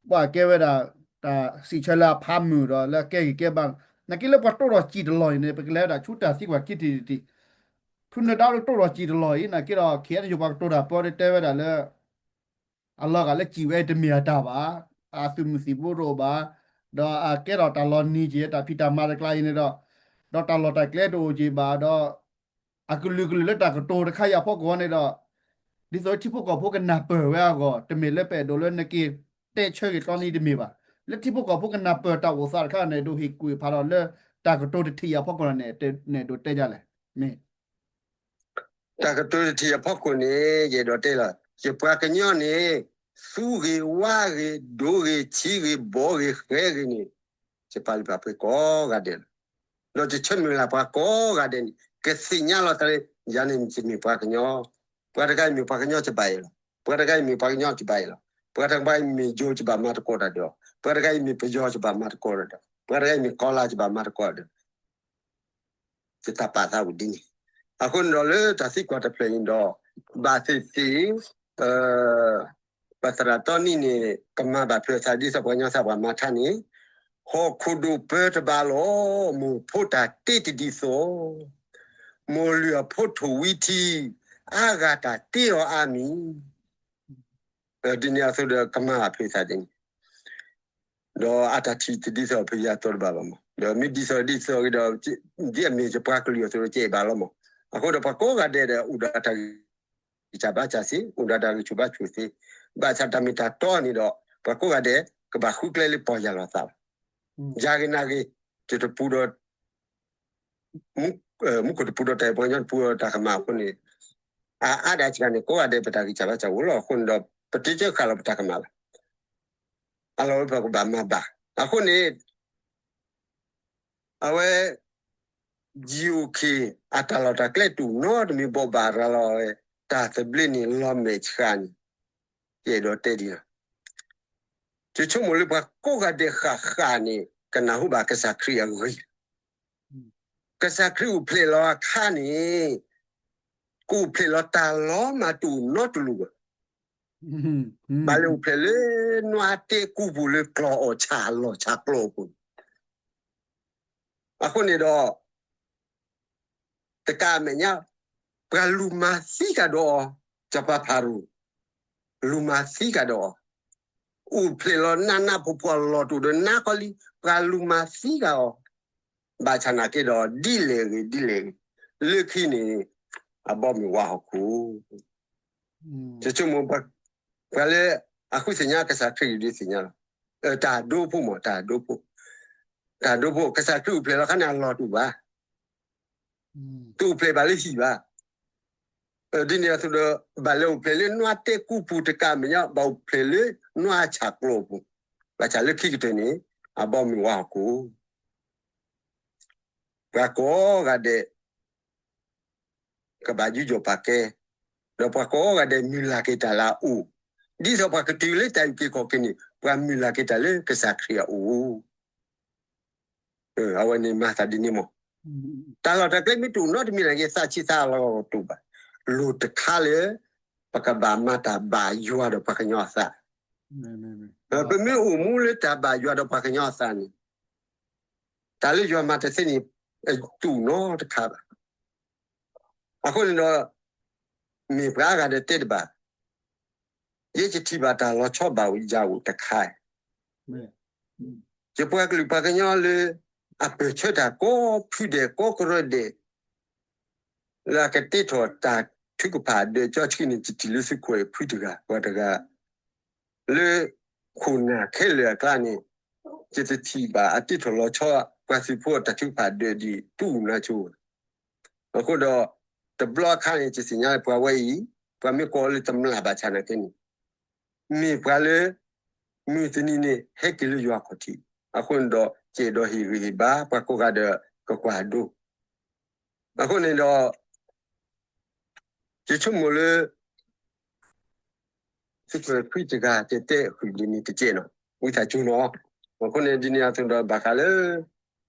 ပှၤကဲဝဲဒၣ် တၢ်စံးဆၢလၢအဖးမုာ်ဒီးလၢအကဲဂံၢ်ကဲဘါ, နာ်က့လၢပှၤတိၢ်ထီၣ်စံၣ်တလီၢ်အံၤန့ၣ် ပကလဲၤဝဲဒၣ်ဆူတၢ်သံကွၢ်ခံထံၣ်တထံၣ်, ဖုနဒါလၢတိၢ်ထီၣ်စံၣ်တလီၢ်အံၤ နာ်က့ဒီး ခဲအံၤယိၤပှၤကတိၤတၢ်ပၢဒီးတဲဝဲဒၣ်လၢ အလီၤဂာ်လၢစံၣ်ဝဲတမ့ၢ်အတၢ်ဘၣ်, အသုးမုၢ်သံၣ်ဘိတအိၣ်ဘၣ်, ဒီးအကဲထီၣ်တၢ်လီၤနံၤက့ၤ တၢ်ဖံးတၢ်မၤတကျါအံၤန့ၣ်ဒီး, ဒီးတၢ်လီၢ်တၢ်ကျဲတအိၣ်က့ၤဘၣ်ဒီး, အကလုာ်ကလုာ်လၢတၢ်ကတိၤတခါအံၤအဖီခိၣ်န့ၣ်ဒီး, ဒ်သိးလၢထံဖိကီၢ်ဖိကနၢ်ပၢၢ်ဝဲအဂီၢ် တမ့ၢ်လၢပအဲၣ်ဒိးလၢနက့ၤတဲဆၢက့ၤကျီနံၤတမ့ၢ်ဘၣ်, လၢထံဖိကီၢ်ဖိကနၢ်ပၢၢ်တၢ်အိၣ်သးတခါန့ၣ် အဲၣ်ဒိးဟ့ၣ်ကွံာ်ဖးထီၣ်လၢ တၢ်ကတိၤတထံၣ်အံၤအဖီခိၣ်န့ၣ် အဲၣ်ဒိးတဲဒ်လဲၣ်, မ့ၢ် တၢ်ကတိၤတထံၣ်အဖီခိၣ်န့ၣ် ယအဲၣ်ဒိးတဲလီၤ, ယပှၤကညီန့ၣ် သူဂ့ၤဝါဂ့ၤ ဒိဂ့ၤဆံးဂ့ၤ ဘီဂ့ၤဃဲဂ့ၤန့ၣ် ယပာ်လုၢ်ပာ်ပှ့ၤကိးဂၤဒဲးလီၤ. ဒီးယဆၢမုၢ်လၢ်ပှၤကိးဂၤဒဲးန့ၣ် ကသ့ၣ်ညါလီၤသးလၢ ယၤန့ၣ်ယမ့ၢ်ပှၤကညီ, ပှၤတဂၤအံၤမ့ၢ်ပှၤကညီယဘၣ်အဲၣ်လီၤ, ပှၤတဂၤအံၤမ့ၢ်ပှၤကညီယဘၣ်အဲၣ်လီၤ, ပှၤတဂၤအံၤမ့ၢ်ယိၤယဘၣ်မၤသကိးတၢ်ဒီး, ပှၤတဂၤအံၤမ့ၢ်ပယီၤယဘၣ်မၤသကိးတၢ်ဒီး, ပှၤတဂၤအံၤမ့ၢ်ကီၤလါယဘၣ်မၤသကိးတၢ်ဒီး ယတၢ်ပာ်သးအိၣ်ဒ်န့ၣ်, အဃိန့ၣ်ဒီးလၢတၢ်သံကွၢ်တဖျၢၣ်အံၤဒီး, ဘၣ်သ့ၣ်သ့ၣ်, ပသရၣ်တီနံန့ၣ် ကမၤဘၣ်ဖျၢၣ်သးဒ်သိးပှၤကညီသးပှၢ်မၤထါန့ၣ်, ဟီၣ်ခိၣ်ဒိၣ်ပၢတဘၣ်လီၤ, မိၢ်ဖိတၢ်တ့တဒ်သိး, မိၢ်လုၢ်အဖိထိၣ်ဝံထံ, အါဂၤတၢ်တ့အီၤအါမံၤ ဒ်န့ၣ်အသိးဒီးကမၤဘၣ်ဖျၢၣ်သးဒ်န့ၣ်, ဒီးအတၢ်ထံၣ်တဒ်သိးဖုယၤသိးတဘၣ်ဘၣ်မး, ဒီးမ့ၢ်ဒ်သိးဒ်သိးဂ့ၤဒီး, ဒ်အမ့ၢ်ယပှၤကလုာ်အသိးဒီး ကအဲၣ်ဘၣ်လီၤမး, အဃိဒီးပှၤကိးဂၤဒဲးဒီး အိၣ်ဒီးအတၢ်ဂ့ၤ တၢ်ဂံၢ်စၢ်ဘါစၢ်သ့, အိၣ်ဒီးတၢ်ဂံၢ်ဆူၣ်ဘါဆူၣ်သ့, ဘၣ်ဆၣ်တၢ်မ့ၢ်တၢ်တီန့ၣ်ဒီး ပှၤကိးဂၤဒဲး ကဘၣ်ဃုကျဲလၢပီၢ်ယၢ်လီၤသးလီၤ. ယၤဂ့ၤနၤဂ့ၤ, ယတပူၤဒီး မူခိၣ်တပူၤဒီးတၢ်အဲၣ်, ပှၤကညီတပူၤဒီးတၢ်ကမၣ်အဃိန့ၣ်, အအါဒၣ်စှၤန့ၣ် ကိးဂၤဒဲးပတၢ်ဂံၢ်စၢ်ဘါစၢ်အိၣ်လီၤအဃိန့ၣ်ဒီး ပတ့ကၢဃာ်လီၤပတၢ်ကမၣ်လီၤ. အလီၢ်ဝဲပကဘၣ်မၤဘၣ်. အဃိန့ၣ် အဝဲ GOK အတၢ်လီၢ်တၢ်ကျဲတူၢ်နီတမံၤဘိးဘၣ်ရၤလီၤဝဲ တၢ်သဘျ့န့ၣ်လီၤမဲာ်ဆှးန့ၣ် ယအဲၣ်ဒိးတဲဒ်လီၤ. ယဆိကမိၣ်လၢပှၤကိးဂၤဒဲးဃၣ်ဃၣ်န့ၣ် ကနၢ်ဟူဘၣ်ကစၢ်ခရံာ်အဂ့ၢ် ကစၢ်ခရံာ်အိၣ်ဖျဲၣ်လီၤအခါန့ၣ် ကအိၣ်ဖျဲၣ်လီၤတၢ်လီၤမၢ်တအိၣ်နီတလူၤဘၣ်. ဘၣ်လဲၤအိၣ်ဖျဲၣ်လၢနွါတဲကူပူၤလၢကျီၢ်အီၣ်ဆၣ်အလီၢ်ဆၣ်ကျီၢ်အပူၤန့ၣ် အဃိန့ၣ်ဒီး တကးမဲာ်ညါ ပှၤလူၤမၤသံကဒီးအီၤ, စီၤပၤဖၤရိၤ လူၤမၤသံကဒီးအီၤ, အိၣ်ဖျဲၣ်လီၤနးနးဖှီၣ်ဖှီၣ်အလီၢ်တအိၣ်ဒီးနါခီလံ, ပှၤလူၤမၤသံကဒီးအီၤ, ဘၣ်ဆၣ်နာ်က့ဒီး ဒ်လဲၣ်ဂ့ၤဒ်လဲၣ်ဂ့ၤ, လၢခံန့ၣ် အဘီမုၢ်ဝါဟီၣ်ခိၣ် ယဆိကမိၣ် ပှၤလၢအဃုသ့ၣ်ညါကစၢ်ခရံာ် ဒုးသ့ၣ်ညါလီၤ. တၢ်ဒိဖိမ့ၢ် တၢ်ဒိဖိ, တၢ်ဒိဖိ ကစၢ်ခရံာ်အိၣ်ဖျဲၣ်လီၤခါန့ၣ် အလီၢ်တအိၣ်ဘၣ်, တအိၣ်ဖျဲၣ်ဘၣ်လၢဟံၣ်ဘၣ်. ဒ်န့ၣ်အသိးဒီး ဘၣ်လဲၤအိၣ်ဖျဲၣ်လၢနွါတဲကူပူၤတကးမဲာ်ညါ ဘၣ်အိၣ်ဖျဲၣ်လၢနွါဆၣ်ကျီၢ်အပူၤ, ဘၣ်ဆၣ်လၢခံကတၢၢ်န့ၣ် အဘီမုၢ်ဝါဟီၣ်ခိၣ် ပှၤကိးဂၤဒဲး ကဘၣ်ယူးယီၣ်ပာ်ကဲ, ဒီးပှၤကိးဂၤဒဲးမုၢ်လၢ်က့ၤတၢ်လၢအအိၣ်, ဒ်သိးပှၤကတုၤလၢတၢ်အုၣ်က့ၤခီၣ်က့ၤန့ၣ် ပှၤမုၢ်လၢ်က့ၤတၢ်လၢကစၢ်ခရံာ်အအိၣ်, အဝဲန့ၣ်မၤသးဒ်န့ၣ်မး, တၢ်လီၢ်တၢ်ကျဲမ့ၢ်တအိၣ်နီတမံၤနာ်က့ သးဆံးသးအလီၢ်တအိၣ်ဘၣ်, လိၣ်တခါလၢ ပကဘၣ်မၤတၢ်ဘၣ်ယွၤဒီးပှၤကညီအသး, ပမ့ၢ်အိၣ်မူလၢတၢ်ဘၣ်ယွၤဒီးပှၤကညီအသးန့ၣ် တၢ်လၢယွၤမၤတသ့န့ၣ် တအိၣ်နီတခါဘၣ်. အဃိန့ၣ်ဒီး မ့ၢ်ပှၤအါဂၤဒီးတဲတဘၣ်, ယဲယထံၣ်ဘၣ်တၢ်လီၤဆီဘၣ်ယၤအိၣ်တခါ, ယပှၤကလုာ်ပှၤကညီလၢ အပၢၢ်ဆၢတၢ်ကိးဖုဒဲးကိးကရၢဒဲး လၢအကတ့ထီၣ်တၢ်ထုကဖၣ်ဒၢးကၠီဆှံန့ၣ် ယထံၣ်လၢသုးခိၣ်အဲၣ်ဖုတဂၤ ပှၤတဂၤ လၢခိၣ်နၢ်ခဲလၢာ်အကျါန့ၣ် ယတထံၣ်ဘၣ်အတ့ထီၣ်လီၤဆီ ပှၤသုးဖိအတၢ်ထုကဖၣ်ဒၢးဒ်တူၢ်နါဆိ. အဃိဒီး တဘျီအခါန့ၣ် ယသ့ၣ်ညါလၢပှၤဝဲအံၤ ပှၤမ့ၢ်ကိးအီၤလၢတမျၢ်ဘၣ်ဆၣ်နာ်က့န့ၣ် မ့ၢ်ပှၤလၢ မုၢ်တနံၤန့ၣ် ဟဲက့ၤလၢယွၤခီၣ်ထံး, အဃိန့ၣ်ဒီး ယအဲၣ်ဒိးဟ့ၣ်ဂံၢ်ဟ့ၣ်ဘါ ပှၤကိးဂၤဒီးကကွၢ်ဒိ အဃိန့ၣ်ဒီး ယဆိကမိၣ်လၢ သုးခိၣ်အဲၣ်ဖုတဂၤတဲတဲဃုာ်ဒ်န့ၣ်တကဲးနီၤ, ဝံသးစူၤနီၤ. အဃိန့ၣ်ဒ်န့ၣ်အသိးဒီးဘၣ်ဃးလၢ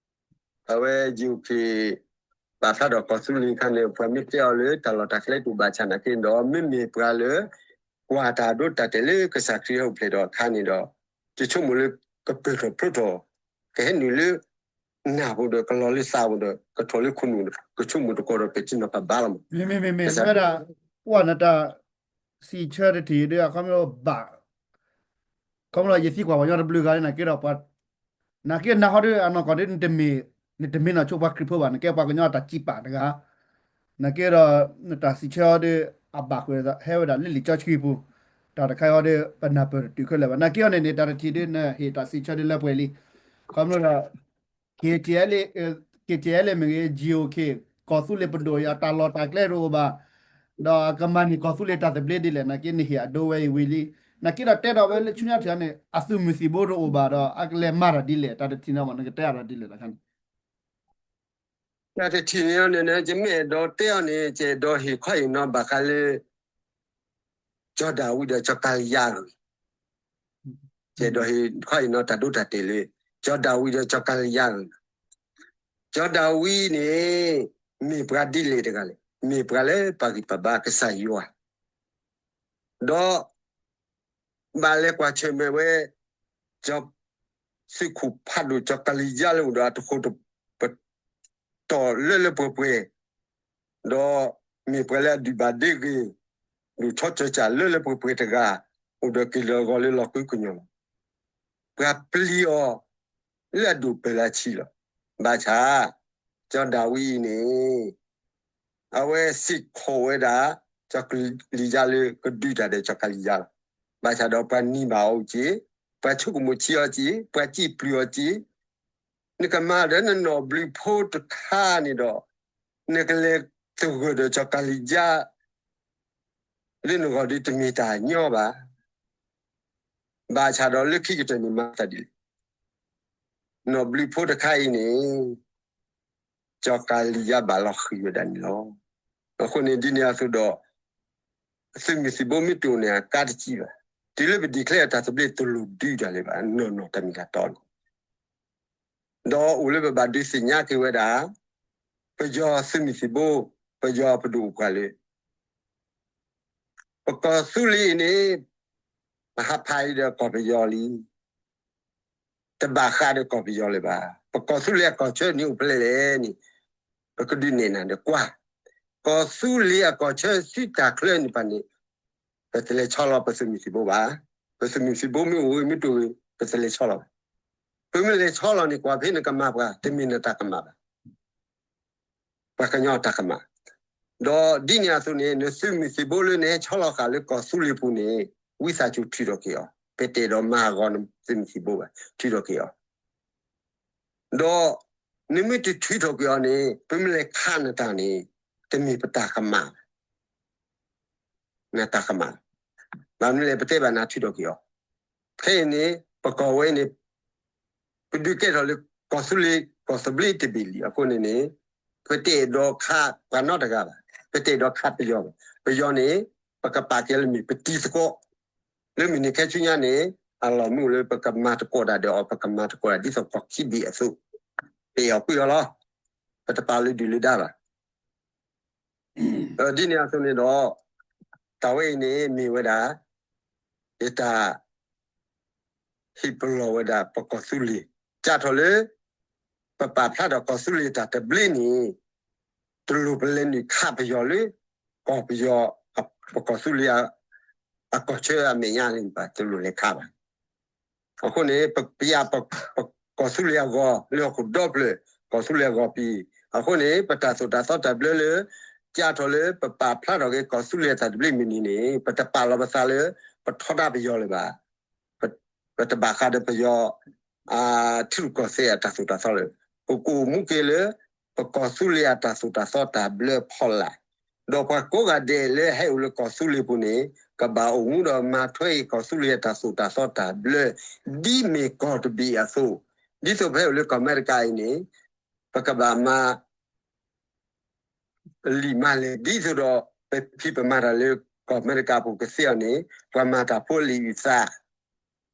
အဝဲ ယိၤက့ၤ ပာ်ဖျါဒီးကီၢ်သူလ့ၤအခါန့ၣ် ပှၤမ့ၢ်တဲအီၤလၢတၢ်လီၢ်တၢ်ကျဲတအိၣ်ဘၣ်ဆၣ်နာ်က့ဒီး မ့မ့ၢ်ပှၤလၢ ကွၢ်တၢ်ဒိတၢ်တဲာ်လၢကစၢ်ခရံာ်ဟဲအိၣ်ဖျဲၣ်ဒီးအခါန့ၣ်ဒီး ယဆိကမိၣ်လၢကပၢၢ်ထီၣ်ဖျိထီၣ် ကဟဲနုာ်လၢ နၢ်ပူၤဒီးကလီၤလၢသးပူၤဒီး ကထီၣ်လၢခိၣ်နူာ်ဒီး ကဆိကမိၣ်တကီၢ်ဒီးကစံၣ်နီၤဖးဘါလီၤမး. မ့မ့ၢ်မ့မ့ၢ်ဝဲဒၣ် ပှၤနတၢ်စံးဆၢတထံၣ်ဒီး အခီပညီဘၣ် ခီဖျိယသံကွၢ်ပှၤကညီတဘျုးဂၤလၢနာ်က့ဒီး ပှၤ နာ်က့နၤဟီဒီးအနီၢ်ကီၢ်ဒီး နတမ့ၢ်နီၢ်ဆိပှၤခရံာ်ဖိဘၣ် နကဲပှၤကညီအတၢ်စံးပာ်တဂၤ နာ်က့ဒီး နတၢ်စံးဆၢအီၤဒီး အဘၣ်ဃုာ်ဟဲဝဲဒၣ်လၢလံာ်စီဆှံပူၤ တၢ်တခါအံၤဒီး ပနၢ်ပၢၢ်တတုၤခဲလၢာ်ဘၣ် နာ်က့အီၤန့ၣ်န့ၣ် တၢ်တထံၣ်ဒီး နဟ့ၣ်တၢ်စံးဆၢဒ်လၢပှဲၤလံ ခီဖျိဒီး KTLA မ့ၢ်ဂ့ၤ GOK ကီၢ်သူလ့ၤပဒိၣ်အံၤ အတၢ်လီၢ်တၢ်ကျဲတအိၣ်ဘၣ် ဒီးအကမၤန့ၢ်ကီၢ်သူလ့ၤတၢ်သဘျ့ဒ်လဲၣ် နာ်က့နဟ့ၣ်အဒိဝဲအံၤဝံၤလံ နာ်က့ဒီးတဲဒီးဝဲလၢဆူညါတထံၣ်န့ၣ် အသုးမုၢ်သံၣ်ဘိတအိၣ်ဘၣ်ဒီး အကလဲၤမၤတၢ်ဒ်လဲၣ် တၢ်တထံၣ်န့ၣ်မ့ၢ် နကတဲအါထီၣ်ဒ်လဲၣ်တခါန့ၣ် တၢ်တထံၣ်န့ၣ်န့ၣ် ယမ့ၢ်အဲၣ်ဒိးတဲအီၤန့ၣ် ယအဲၣ်ဒိးဟ့ၣ်ခီဟ့ၣ်နီၤဘၣ်ဃးလၢ ကၠီၤဒၤဝံးဒီးကၠီၤကၤလံယါအဂ့ၢ် ယအဲၣ်ဒိးဟ့ၣ်ခီဟ့ၣ်နီၤတၢ်ဒိတၢ်တဲာ်လၢ ကၠီၤဒၤဝံးဒီးကၠီၤကၤလံယါအဂ့ၢ် ကၠီၤဒၤဝံးန့ၣ် မ့ၢ်ပှၤဒ်လဲၣ်တဂၤလဲၣ် မ့ၢ်ပှၤလၢပာ်ဂံၢ်ပာ်ဘါကစၢ်ယွၤ ဒီး ဘၣ်လဲၤကွၢ်ဆၢၣ်မဲာ်ဝဲ ကၠီၤ သုးခိၣ်ဖးဒိၣ်ကၠီၤကၤလံယါလၢအိၣ်ဒီးအတဃိးတ ပတီၢ်လၢလၢပှဲၤပှဲၤ, ဒီးမ့ၢ်ပှၤလၢအဒုၣ်ဘၣ်ဒ့ဂ့ၤ, ဒိၣ်ထီစၢၤစၢ်လၢလၢပှဲၤပှဲၤတဂၤ, အိၣ်ဒီးက့ၤလီၤဂီၤလၢလီၢ်ကုကညီၤလီၤ. ပှၤပျံၤအီၤလၢအဒိၣ်ပၢၢ်လၢအဆံးလီၤ. ဘၣ်ဆၣ် စီၤဒၤဝံးအံၤန့ၣ် အဝဲစ့ၢ်ကီးဝဲဒၣ် ကၠီၤကလံၤယါလၢကဒုးတၢ်ဒီးကၠီၤကလံၤယါလီၤ. ဘၣ်ဆၣ်ဒီးပှၤနံၤဘၣ်အီၤက့ၤ, ပှၤဆိကမိၣ်ဆံးအီၤက့ၤ, ပှၤစံၣ်ပျုၤအီၤက့ၤ, နကမၤဒီးနနီၢ်ဘျုးဖိတခါန့ၣ်ဒီး, နကလဲၤသဂၢၢ်ဒီးကၠီၤကလံၤယါ လၢနဂီၢ်ဒုးတမ့ၢ်တၢ်ညီဘၣ်. ဘၣ်ဆၣ်ဒီးလၢခံကတၢၢ်န့ၣ်မၤသးဒ်လဲၣ်. နီၢ်ဘျုးဖိတခါအံၤန့ၣ် ကၠီၤကလံၤယါဘၣ်လီၤဃံၤဝဲဒၣ်န့ၣ်လီၤ. အဃိန့ၣ် ဒ်န့ၣ်အသိးဒီး သုးမုၢ်သံၣ်ဘိမ့ၢ်တအိၣ်န့ၣ် အကါတစံးဘၣ်. တုၤလၢပ declare အတၢ်သဘျ့တလိၣ်ဒုးတၢ်လၢၤဘၣ် နီၢ်နီၢ်တၢ်မ့ၢ်တၢ်တီန့ၣ် ဒီးအိၣ်လၢပဘၣ်ဒုးသ့ၣ်ညါက့ၤဝဲဒၣ် ပယီၤသုးမုၢ်သံၣ်ဘိ, ပယီၤပဒိၣ်ပှၢ်လၢ ပကီၢ်သူလ့ၤအံၤန့ၣ် ပဟးဖးအံၤဒီးကီၢ်ပယီၤလံ. တဘၣ်ဃးဒီးကီၢ်ပယီၤလၢၤဘၣ်. ပကီၢ်သူလ့ၤအကီၢ်ဆၢန့ၣ်အိၣ်ဖဲလဲၣ်န့ၣ် ပကဒုးနဲၣ်နၤဒီးကွၢ်. ကီၢ်သူလ့ၤအကီၢ်ဆၢဆူတၢ်ချၢန့ၣ်ပၤန့ၣ် ပတလဲၤဆီလီၤပသုးမုၢ်သံၣ်ဘိဘၣ်. ပသုးမုၢ်သံၣ်ဘိမ့ၢ်အိၣ်ဂ့ၤမ့ၢ်တအိၣ်ဂ့ၤ ပတလဲၤဆီလီၤဘၣ်. ပမ့ၢ်လဲၤဆီလီၤန့ၣ် ကွၢ်ဖဲနကမၤပှၤ တမ့ၢ်နတၢ်ကမၣ်ဘၣ်. ပှၤကညီအတၢ်ကမၣ်. ဒီးဒ်န့ၣ်အသိးန့ၣ် နသုးမုၢ်သံၣ်ဘိလၢနဟဲဆီလီၤဃာ်လၢကီၢ်သူလ့ၤပူၤန့ၣ် ဝံသးစူၤထုးထီၣ်က့ၤအီၤ, ပတအဲၣ်ဒိးမၤအဂီၢ်နသုးမုၢ်သံၣ်ဘိဘၣ်, ထုးထီၣ်က့ၤအီၤ. ဒီးနမ့ၢ်တထုးထီၣ်က့ၤအီၤန့ၣ် ပမ့ၢ်လဲၤခးနတၢ်န့ၣ် တမ့ၢ်ပတၢ်ကမၣ်ဘၣ်, နတၢ်ကမၣ်. ဘၣ်မနုၤလဲၣ် ပတဲဘၣ်နၤထုးထီၣ်က့ၤအီၤ. ခဲအံၤန့ၣ် ပကီၢ်ဝဲအံၤန့ၣ် ပဒုးကဲထီၣ်လၢကီၢ်သူလ့ၤ ကီၢ်သဘျ့တဘ့ၣ်လံ. အဃိန့ၣ်န့ၣ် ပတအဲၣ်ဒိးခးပှၤနီတဂၤဘၣ်, ပတအဲၣ်ဒိးခးပယီၤဘၣ်. ပယီၤန့ၣ် ပကပာ်ကဲလၢမ့ၢ်ပတံၤသကိး, လၢမုၢ်နံၤခဲဆူညါန့ၣ် အလီၢ်မ့ၢ်အိၣ်လၢပကမၤသကိးတၢ်ဒီးအီၤ, ပကမၤသကိးတၢ်ဒ်သိးကီၢ်ခံဘ့ၣ်အသိး, ပအဲၣ်အီၤကွံအီၤလီၤ. ပတပာ်လၢဒုၣ်လၢဒါဘၣ်. ဒ်န့ၣ်အသိးန့ၣ်ဒီး တၢ်ဝဲအံၤန့ၣ်မ့ၢ်ဝဲဒၣ် ယတၢ် ဟ့ၣ်ပလီၢ်ဝဲဒၣ်ပကီၢ်သူလ့ၤ, ကၢ်ထီၣ်လၢ ပပာ်ဖျါထီၣ်ကီၢ်သူလ့ၤတၢ်သဘျ့န့ၣ် တလိၣ်ပလဲၤနုာ်ခးပယီၤလၢ ကီၢ်ပယီၤ ပကီၢ်သူလ့ၤ အကီၢ်ဆၢအမဲာ်ညါန့ၣ်ဘၣ်, တလိၣ်လဲၤခးဘၣ်. အဃိန့ၣ် ပပျၢ် ပကီၢ်သူလ့ၤအဂီၢ် လၢဟီၣ်ခိၣ်ဒီဖျၢၣ် ကီၢ်သူလ့ၤအဂီၢ်ပံၤ, အဃိန့ၣ် ပတၢ်သိၣ်တၢ်သီတၢ်ဘျၢလၢ ကၢ်ထီၣ်လၢပပာ်ဖျါထီၣ်က့ၤကီၢ်သူလ့ၤအတၢ်သဘျ့မုၢ်နံၤန့ၣ် ပတပာ်လီၤပသးလၢ ပထီဒါပယီၤလၢၤဘၣ်. ပတဘၣ်ဃးဒီးပယီၤ ထံရူၢ်ကီၢ်သဲးအတၢ်သိၣ်တၢ်သီလၢၤ. ပကအိၣ်မူက့ၤလၢ ပကီၢ်သူလ့ၤအတၢ်သိၣ်တၢ်သီတၢ်ဘျၢဖီလာ်, ဒီးပှၤကိးဂၤဒဲးလၢဟဲအိၣ်လၢကီၢ်သူလ့ၤပူၤန့ၣ် ကဘၣ်အိၣ်မူဒီးမၤထွဲကီၢ်သူလ့ၤအတၢ်သိၣ်တၢ်သီတၢ်ဘျၢ ဒ်မ့ၢ်ကီၢ်တဘ့ၣ်အသိး, ဒ်သိးပဟဲအိၣ်လၢကီၢ်အမဲရကၤအံၤန့ၣ် ပကဘၣ်မၤ လံာ်မၤလဲၢ် ဒ်သိးဒီး ပဖံးပမၤတၢ်လၢကီၢ်အမဲရကၤပူၤကသ့အီၤန့ၣ် ပှၤမၤတၢ်ဖိအလံာ်အုၣ်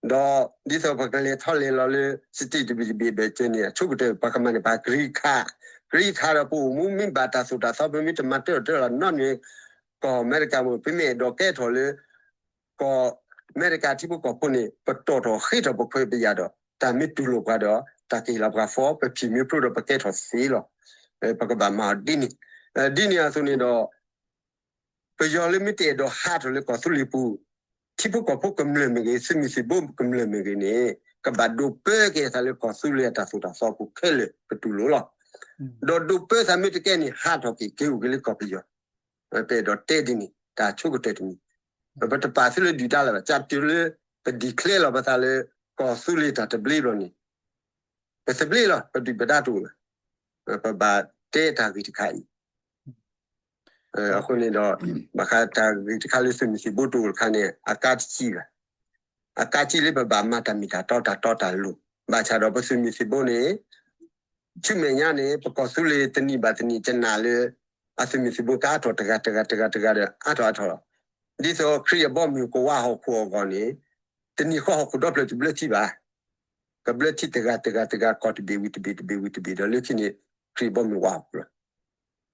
သး, ဒီးဒ်သိးပကလဲၤထီၣ်လဲၤလီၤလၢ state တဘ့ၣ်တဘ့ၣ်ဒီးကဲန့ၣ် အဆိကတၢၢ် ပှၤကမၤန့ၢ်ပှၤ green card, green card ဒီးပအိၣ်မူမ့ၢ်ဘၣ်တၢ်သိၣ်တၢ်သီ ပမ့ၢ်တမၤတၢ်အီၣ်တၢ်အီလီၤနီတမံၤ ကီၢ်အမဲရကၤမ့ၢ် ပမ့ၢ်အဲၣ်ဒိးကဲထီၣ်လၢ ကီၢ်အမဲရကၤထံဖိကီၢ်ဖိန့ၣ် ပတီၢ်ထီၣ်ဃ့ထီၣ်ပခွဲးပယာ်ဒီး တၢ်မ့ၢ်တူၢ်လိာ်ပှၤဒီး တၢ်ကဟ့ၣ်လီၤပှၤ form ပဖံးမ့ၢ်ဖျိဒီးပကဲထီၣ်သ့လီၤ. ပကဘၣ်မၤအီၤဒ်န့ၣ်, ဒ်န့ၣ်အသိးန့ၣ်ဒီး ပယီၤလၢမ့ၢ်တအဲၣ်ဒိးဟးထီၣ်လၢကီၢ်သူလ့ၤပူၤ ထံဖိကီၢ်ဖိကမျၢၢ်မ့ၢ်ဂ့ၤ သုးမုၢ်သံၣ်ဘိကမျၢၢ်မ့ၢ်ဂ့ၤန့ၣ် ကဘၣ်ဒိးပၢက့ၤအသးလၢကီၢ်သူလ့ၤအတၢ်သိၣ်တၢ်သီပူၤခဲလၢာ် ပတူၢ်လိာ်လီၤ. ဒီးဒိးပၢသးမ့ၢ်တကဲန့ၣ် ဟးထီၣ်က့ၤက့ၤအိၣ်က့ၤလၢကီၢ်ပယီၤ. ပအဲၣ်ဒိးတဲဒ်န့ၣ် တၢ်ဆိကတၢၢ်တမံၤ, ပတပာ်သုလၢဒုၣ်ဒါလၢၤဘၣ်, ကၢ်တုၤလၢ ပ declare လီၤပသးလၢ ကီၢ်သူလ့ၤတၢ်သဘျ့ဘျီန့ၣ် ပသဘျ့လီၤ, ပဒုၣ်ပဒါတအိၣ်လၢၤ. ပဘၣ်တဲတၢ်ဂ့ၢ်တခါအံၤ အဃိန့ၣ်ဒီး ဘၣ်ဃးတၢ်ဂ့ၢ်တခါလၢသုးမုၢ်သံၣ်ဘိတအိၣ်တခါန့ၣ် အကါတစံးဘၣ်. အကါတစံးလၢပဘၣ်မၤတၢ်မ့ၢ်တၢ်တီတၢ်တီတၢ်လိၤ, ဘၣ်ဆၣ်ဒီးပသုးမုၢ်သံၣ်ဘိန့ၣ် ဆူမဲာ်ညါန့ၣ် ပကီၢ်သူလ့ၤတနံၣ်ဘၣ်တနံၣ် ကနၣ်လၢ အသုးမုၢ်သံၣ်ဘိကအါထီၣ်တဂၤတဂၤတဂၤတဂၤဒီး အါထီၣ်အါထီၣ်လီၤ. ဒ်သိးခရံာ်အဘီအမုၢ်ကဝးဟီၣ်ခိၣ်အဂီၢ်န့ၣ် တနံၣ်ဃီဟီၣ်ခိၣ်ဒီဖျၢၣ်တဘျၢထံဘၣ်. ကဘျၢထံတဂၤတဂၤတဂၤ ကီၢ်တဘ့ၣ်ဝံၤတဘ့ၣ်တဘ့ၣ်ဝံၤတဘ့ၣ်ဒီး လၢခံန့ၣ် ခရံာ်အဘီအမုၢ်ဝးဟီၣ်ခိၣ်လီၤ.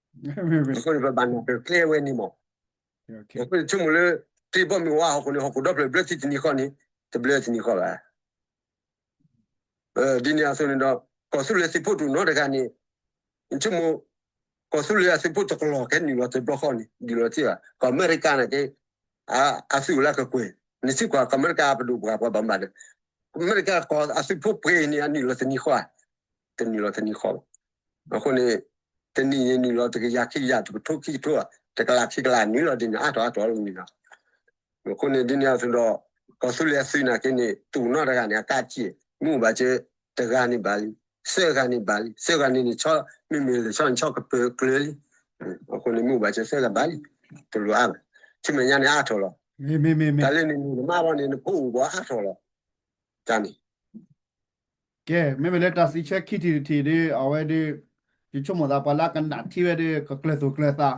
အဃိန့ၣ် ပဘၣ်နၢ်ပၢၢ်ကျဲဝဲန့ၣ်မး. အဃိန့ၣ် ဆိကမိၣ်လၢ ခရံာ်အဘီအမုၢ်ဝးဟီၣ်ခိၣ်န့ၣ် ဟီၣ်ခိၣ်ဒီဖျၢၣ်ဘျၢထံတနံၣ်ဃီန့ၣ် တဘျၢတနံၣ်ဃီဘၣ်. ဒ်န့ၣ်အသိးန့ၣ်ဒီး ကီၢ်သူလ့ၤသုးဖိတအိၣ်နီတဂၤန့ၣ် နဆိကမိၣ် ကီၢ်သူလ့ၤအသုးဖိတကလီၢ်ကဲနုာ်လီၤတဘျီဃီန့ၣ် ဒုးလီၤတံၢ်ဘၣ်. ကီၢ်အမဲရကၤန့ၣ်က့ အသုးအိၣ်လၢကကွဲၢ်, နစံးကွၢ်ကီၢ်အမဲရကၤပဒိၣ်ပှၢ်ပှၤဘၣ်မူဘၣ်ဒီး အမဲရကၤကီၢ်အသုးဖိပှဲၤန့ၣ် အနုာ်လီၤတနံၣ်ဃီဧါ, တနုာ်လီၤတနံၣ်ဃီဘၣ်. အဃိန့ၣ် တနံၣ်န့ၣ်နုာ်လီၤတကယၤခံကယၤ တကထိခံကထိဧါ, တကလးခံကလးနွံလီၤဒ်န့ၣ် အါထီၣ်အါထီၣ်လီၤန့ၣ်လီၤ. အဃိန့ၣ်ဒ်န့ၣ်အသိးဒီး ကီၢ်သူလ့ၤအသုးနာ်က့န့ၣ် တူာ်နီၣ်တဂၤန့ၣ် အကးက့ၢ် မ့ၢ်အိၣ်ဘၣ်စၢၤ တဂၤန့ၣ်ဘၣ်လံ, သၢဂၤန့ၣ်ဘၣ်လံ, သၢဂၤန့ၣ်န့ၣ် မ့မ့ၢ်လၢဆီန့ၣ် ဆီကပၢၤကျၢၤလံ. အဃိန့ၣ်မ့ၢ်အိၣ်ဘၣ်စၢၤသၢဂၤဘၣ်လံ, တလိၣ်အါဘၣ်. ဆူမဲာ်ညါန့ၣ်အါထီၣ်လီၤ. တၢ်လၢနမၤဘၣ်န့ၣ် နဖိအိၣ်ဘၣ်အါထီၣ်လီၤ. တၢ်န့ၣ် ကဲ မ့မ့ၢ်လၢတၢ်စံးဆၢခံထံၣ်တထံၣ်ဒီး အဝဲဒီး ယဆိကမိၣ်သးပှၤလၢအကနၣ်ထံဝဲဒီး ကကျၢၤသူၣ်ကျၢၤသး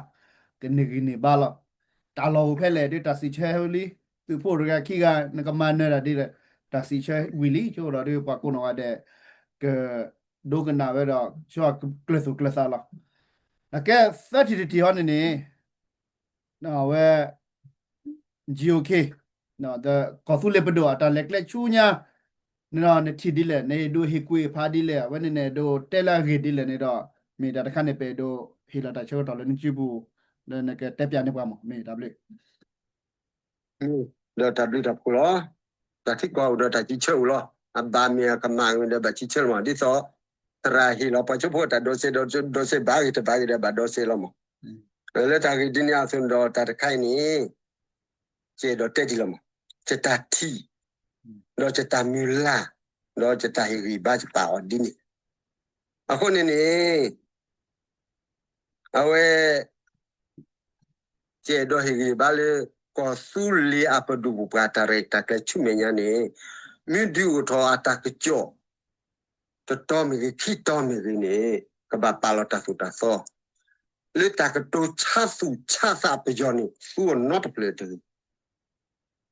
ကန့ၢ်ဂံၢ်န့ၢ်ဘါလီၤ. တၢ်လီၢ်အိၣ်ဖဲလဲၣ်ဒီးတၢ်စံးဆၢဝံၤလံ, သုးဖိတဂၤခံဂၤ နကမၤနၢၤတၢ်ဒ်လဲၣ်, တၢ်စံးဆၢဝံၤလံ ဆိကဒီးဒီးပှၤကိးနီၢ်ဂၤဒဲး ကဒိကနၣ်ဝဲဒီး ကကျၢၤသူၣ်ကျၢၤသးလီၤ. အကဲသၢထံၣ်တထံၣ်ဟီန့ၣ်န့ၣ် အဝဲ GOK ကီၢ်သူလ့ၤပဒိၣ်အတၢ်လဲၤကျဲဆူညါန့ၣ်ဒီး နထံၣ်ဒ်လဲၣ်, နအဲၣ်ဒိးဟ့ၣ်ကူၣ်ဖးဒ်လဲၣ်, အဝဲန့ၣ်နအဲၣ်ဒိးတဲလၢအဂ့ၢ်ဒ်လဲၣ်န့ၣ်ဒီး မ့ၢ်တၢ်တခါန့ၣ် ပအဲၣ်ဒိးဟ့ၣ်လီၤတၢ်ဆၢကတီၢ်လၢနစုပူၤ လၢနကတဲပၠးန့ၢ်ပှၤမး, မ့ၢ်တၢ်ဘျုး ဒီးတၢ်ဘျုးတၢ်ဖှိၣ်လီၤ. တၢ်ထံကီၢ်အိၣ်ဒီးတၢ်စံးဆၢအိၣ်လီၤ. အဘၣ်မ့ၢ်အကမၣ်ဂ့ၤဒီးဘၣ်စံးဆၢလီၤမး. ဒ်သိး သရၣ်ဟ့ၣ်လီၤပှၤကၠိဖိအတၢ်ဒိးစဲးဒီး ဒိးစဲးဘၣ်ဂ့ၤတဘၣ်ဂ့ၤဒီးဘၣ်ဒိးစဲးလီၤမး. လၢတၢ်ဂ့ၢ်ဒ်န့ၣ်အသိးန့ၣ်ဒီးတၢ်တခါအံၤန့ၣ် ယအဲၣ်ဒိးတဲဒ်လီၤမး. ယတၢ်ထံၣ် ဒီးယတၢ်မုၢ်လၢ် ဒီးယတၢ်ဟ့ၣ်ဂံၢ်ဘါယပာ်အီၤဒ်န့ၣ်. အဃိန့ၣ်န့ၣ် အဝဲ ယအဲၣ်ဒိးဟ့ၣ်ဂံၢ်ဘါလၢ ကီၢ်သူလ့ၤအပဒိၣ်ပပှၢ်တၢ်ရဲၣ်တၢ်ကျဲၤဆူမဲာ်ညါန့ၣ် မ့ၢ်ဒုးအိၣ်ထီၣ်အတၢ်ကစီၣ် တတီၤမ့ၢ်ဂ့ၤ ခံတီၤမ့ၢ်ဂ့ၤန့ၣ် ကဘၣ်ပာ်လီၤတၢ်သိၣ်တၢ်သီ လၢတၢ်ကတိၤဆါသူၣ်ဆါသးပယီၤန့ၣ် သူအီၤနီတဖျၢၣ်တဂ့ၤ.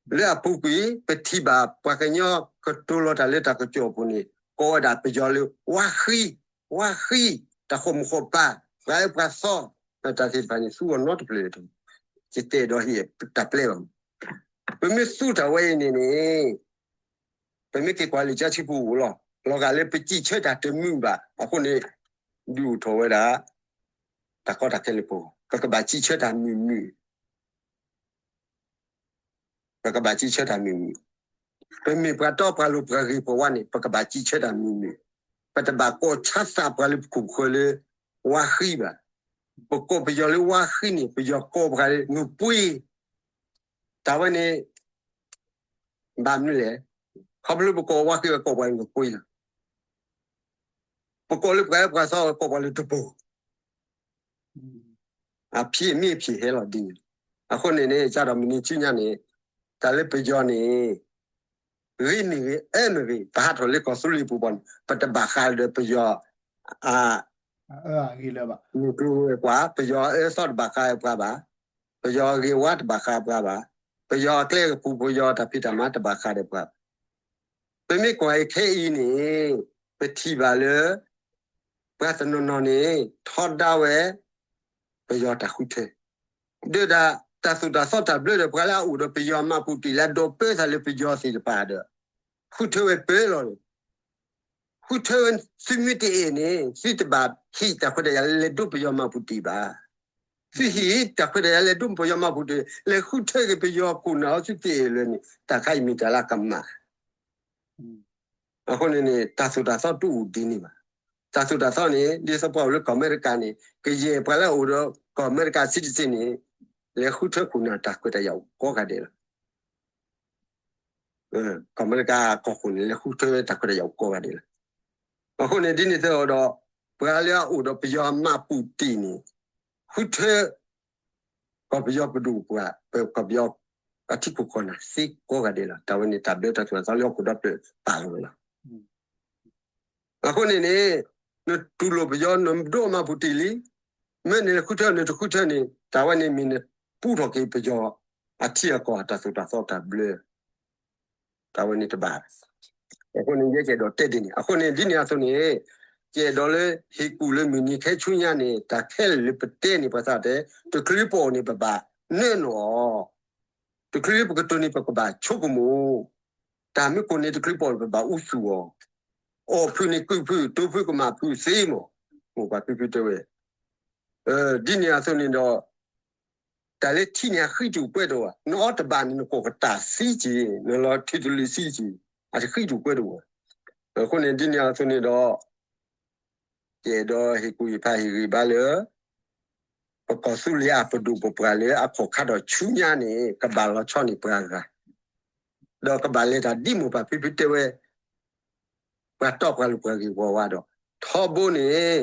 လၢအပူၤကွံာ် ပထံၣ်ဘၣ်ပှၤကညီကတိၤလီၤတၢ်လၢတၢ်ကစီၣ်အပူၤန့ၣ် ကိးဝဲဒၣ်ပယီၤလၢ ဝါဃံ, ဝါဃံ, တၢ်ဃိာ်မုၢ်ဃိာ်ပၤ, ပှၤအၢပှၤသီ, တၢ်သ့ၣ်တဖၣ်န့ၣ် သူအီၤနီတဖျၢၣ်တဂ့ၤ. ယတအဲၣ်ဒိးဟ့ၣ်တၢ်ပျဲဘၣ်. ပမ့ၢ်သူတၢ်ဝဲအံၤန့ၣ်န့ၣ် ပမ့ၢ်က့ၤကွၢ်လံာ်စီဆှံပူၤအိၣ်လီၤ. လီၤဂာ်လၢပစံးဆၢတၢ်တမုာ်ဘၣ်. အဃိန့ၣ် ဒုးအိၣ်ထီၣ်ဝဲဒၣ် တၢ်ကီတၢ်ခဲလၢပဂီၢ် ပကဘၣ်စံးဆၢတၢ်မုာ်မုာ် ပကဘၣ်စံးဆၢတၢ်မုာ်မုာ်. ပမ့ၢ်ပှၤတီပှၤလိၤပှၤဂ့ၤပှၤဝါန့ၣ် ပကဘၣ်စံးဆၢတၢ်မုာ်မုာ်. ပတဘၣ်ကိးဆါသးပှၤလၢပခိၣ်ပဃၢၤလၢ ဝါဃံဘၣ်. ပကိးပယီၤလၢဝါဃံန့ၣ် ပယီၤကိးပှၤလၢနူၢ်ပှ့ၤ တၢ်ဝဲန့ၣ် ဘၣ်မနုၤလဲၣ်. ခီဖျိပကိးဝါဃံဝဲကိးပှၤလၢနူၢ်ပှ့ၤလီၤ. ပကိးလၢပှၤအၢပှၤသီဝဲကိးပှၤလၢတပိၤ အဖံးအမ့ၢ်အဖံးဟဲလီၤဒ်န့ၣ်. အဃိန့ၣ်န့ၣ် ကဒီးမုၢ်နံၤဆူညါန့ၣ် တၢ်လၢပယီၤန့ၣ် ဂ့ၤမ့ၢ်ဂ့ၤ အၢမ့ၢ်ဂ့ၤ ပဟးထီၣ်လၢကီၢ်သူလ့ၤပူၤဘၣ်န့ၣ် ပတဘၣ်ဃးဒီးပယီၤ အ မုၢ်ကျိၤဝဲၤကွာ် ပယီၤအၢသီတဘၣ်ဃးပှၤဘၣ်. ပယီၤအဂ့ၤဝါတဘၣ်ဃးပှၤဘၣ်. ပယီၤအကျဲကပူၤ ပယီၤတၢ်ဖံးတၢ်မၤတဘၣ်ဃးဒီးပှၤဘၣ်. ပမ့ၢ်ကွၢ်အံၤခဲအံၤန့ၣ် ပထံၣ်ဘၣ်လၢ ပှၤတနီၤနီၤန့ၣ် ထီဒါဝဲ ပယီၤတၢ်ဃုထၢ ဒီးတၢ်သိၣ်တၢ်သီတၢ်ဘျၢဒီး ပှၤလၢအအိၣ်ဒီးပယီၤမၤပူၤတံၢ်လၢအဒိးပၢသးလၢပယီၤသ့ၣ်တဖၣ်ဒီး ဃုထၢဝဲပၢလီၤန့ၣ်. ဃုထၢဝဲ သုမ့ၢ်တအဲၣ်န့ၣ် သုတဘၣ်ဟံးတၢ်ခွဲးတၢ်ယာ်လၢလဲၤဒိပယီၤမၤပူၤတံၢ်ဘၣ်. သုဟံးတၢ်ခွဲးတၢ်ယာ်လဲၤဒိပယီၤမၤပူၤတံၢ် လဲၤဃုထၢက့ၤပယီၤခိၣ်နၢ်အီၤ သုတအဲၣ်လၢၤန့ၣ် တၢ်ခါအံၤမ့ၢ်တၢ်လၢအကမၣ် အဃိန့ၣ်န့ၣ် တၢ်သိၣ်တၢ်သီတအိၣ်ဒ်န့ၣ်ဘၣ်. တၢ်သိၣ်တၢ်သီန့ၣ် ဒ်သိးပှၤအိၣ်လၢကီၢ်အမဲရကၤန့ၣ် ကယဲၢ်ပှၤလၢအအိၣ်ဒီးကီၢ်အမဲရကၤ citizen န့ၣ် လဲၤဃုထၢခိၣ်နၢ်တၢ်ခွဲးတၢ်ယာ်အိၣ်ကိးဂၤဒဲးလီၤ. ကီၢ်အမဲရကၤကီၢ်ခိၣ်န့ၣ် လဲၤဃုထၢတၢ်ခွဲးတၢ်ယာ်အိၣ်ကိးဂၤဒဲးလီၤ. အဃိန့ၣ် ဒ်န့ၣ်အသိးဒီး ပှၤလၢအအိၣ်ဒီးပယီၤမၤပူၤတံၢ်န့ၣ် ဃုထၢ ကီၢ်ပယီၤပဒိၣ်ပှၤ ပကီၢ်ပယီၤအထံခိၣ်ကီၢ်နၢ်သ့ကိးဂၤဒဲးလီၤ. တၢ်ဝဲန့ၣ်တၢ်ဘျၢတၢ်သိၣ်တၢ်သီလၢဟီၣ်ခိၣ်ဒီဖျၢၣ်ပာ်လီၤဝဲလီၤ. အဃိန့ၣ်န့ၣ် နတူၢ်လိာ်ပယီၤ နဒိမၤပူၤတံၢ်လံ. မ့ၢ်နလဲၤဃုထၢ နတဃုထၢန့ၣ် တၢ်ဝဲန့ၣ်မ့ၢ်နပူထီၣ်က့ၤပယီၤအထံအကီၢ်အတၢ်သိၣ်တၢ်သီတၢ်ဘျၢ တၢ်ဝဲန့ၣ်တဘၣ်. အဃိန့ၣ် ယဲယအဲၣ်ဒိးတဲဒ်န့ၣ်. အဃိန့ၣ် ဒ်န့ၣ်အသိးန့ၣ် ယအဲၣ်ဒိးလၢဟ့ၣ်ကူၣ်လၢမုၢ်နံၤခဲဆူညါန့ၣ် တၢ်ခဲလၢာ်လၢပတဲန့ၣ် ပှၤသးတဲ တချုးပအီၣ်န့ၣ် ပဘၣ်နၢနီၣ်အီၤ, တချုးပကတိၤန့ၣ် ပကဘၣ်ဆိကမိၣ်, တၢ်မ့ၢ်ကိၢ်န့ၣ် တချုးပအီၣ်န့ၣ် ပဘၣ်အူသူၣ်အီၤ, အီၣ်ဖုးန့ၣ်ကုၢ်ဖုး တိဖုးကမၣ်ဖုးသ့မး, မိၢ်ပၢ်ဖံဖုတဲဝဲ ဒ်န့ၣ်အသိးန့ၣ်ဒီး တၢ်လၢထံန့ၣ် အဃံတအိၣ်ကွဲတအိၣ်ဘၣ်. နအီၣ်တဘၣ်န့ၣ် နကိၢ်ကတၢၢ်သံက့ၤ, နလီၤထုးတလံးသံက့ၤ, အတဃံတအိၣ်ကွဲတအိၣ်ဘၣ်. အဃိန့ၣ် ဒ်န့ၣ်အသိးန့ၣ်ဒီး ယအဲၣ်ဒိးဟ့ၣ်ကူၣ်ဟ့ၣ်ဖးဟ့ၣ်ဂံၢ်ဘါလၢ ပကီၢ်သူလ့ၤအပဒိၣ်ပပှၢ်လၢအခီၣ်ခါဒီးဆူညါန့ၣ် ကဘၣ်လီၤဆီန့ၢ်ပှၤဂၤ, ဒီးကဘၣ်လဲၤတၢ်ဒ်မိၢ်ပၢ်ဖံဖုတဲဝဲ ပှၤတီပှၤလိၤပှၤဂ့ၤဝီဝါဒီး ထီဘိန့ၣ်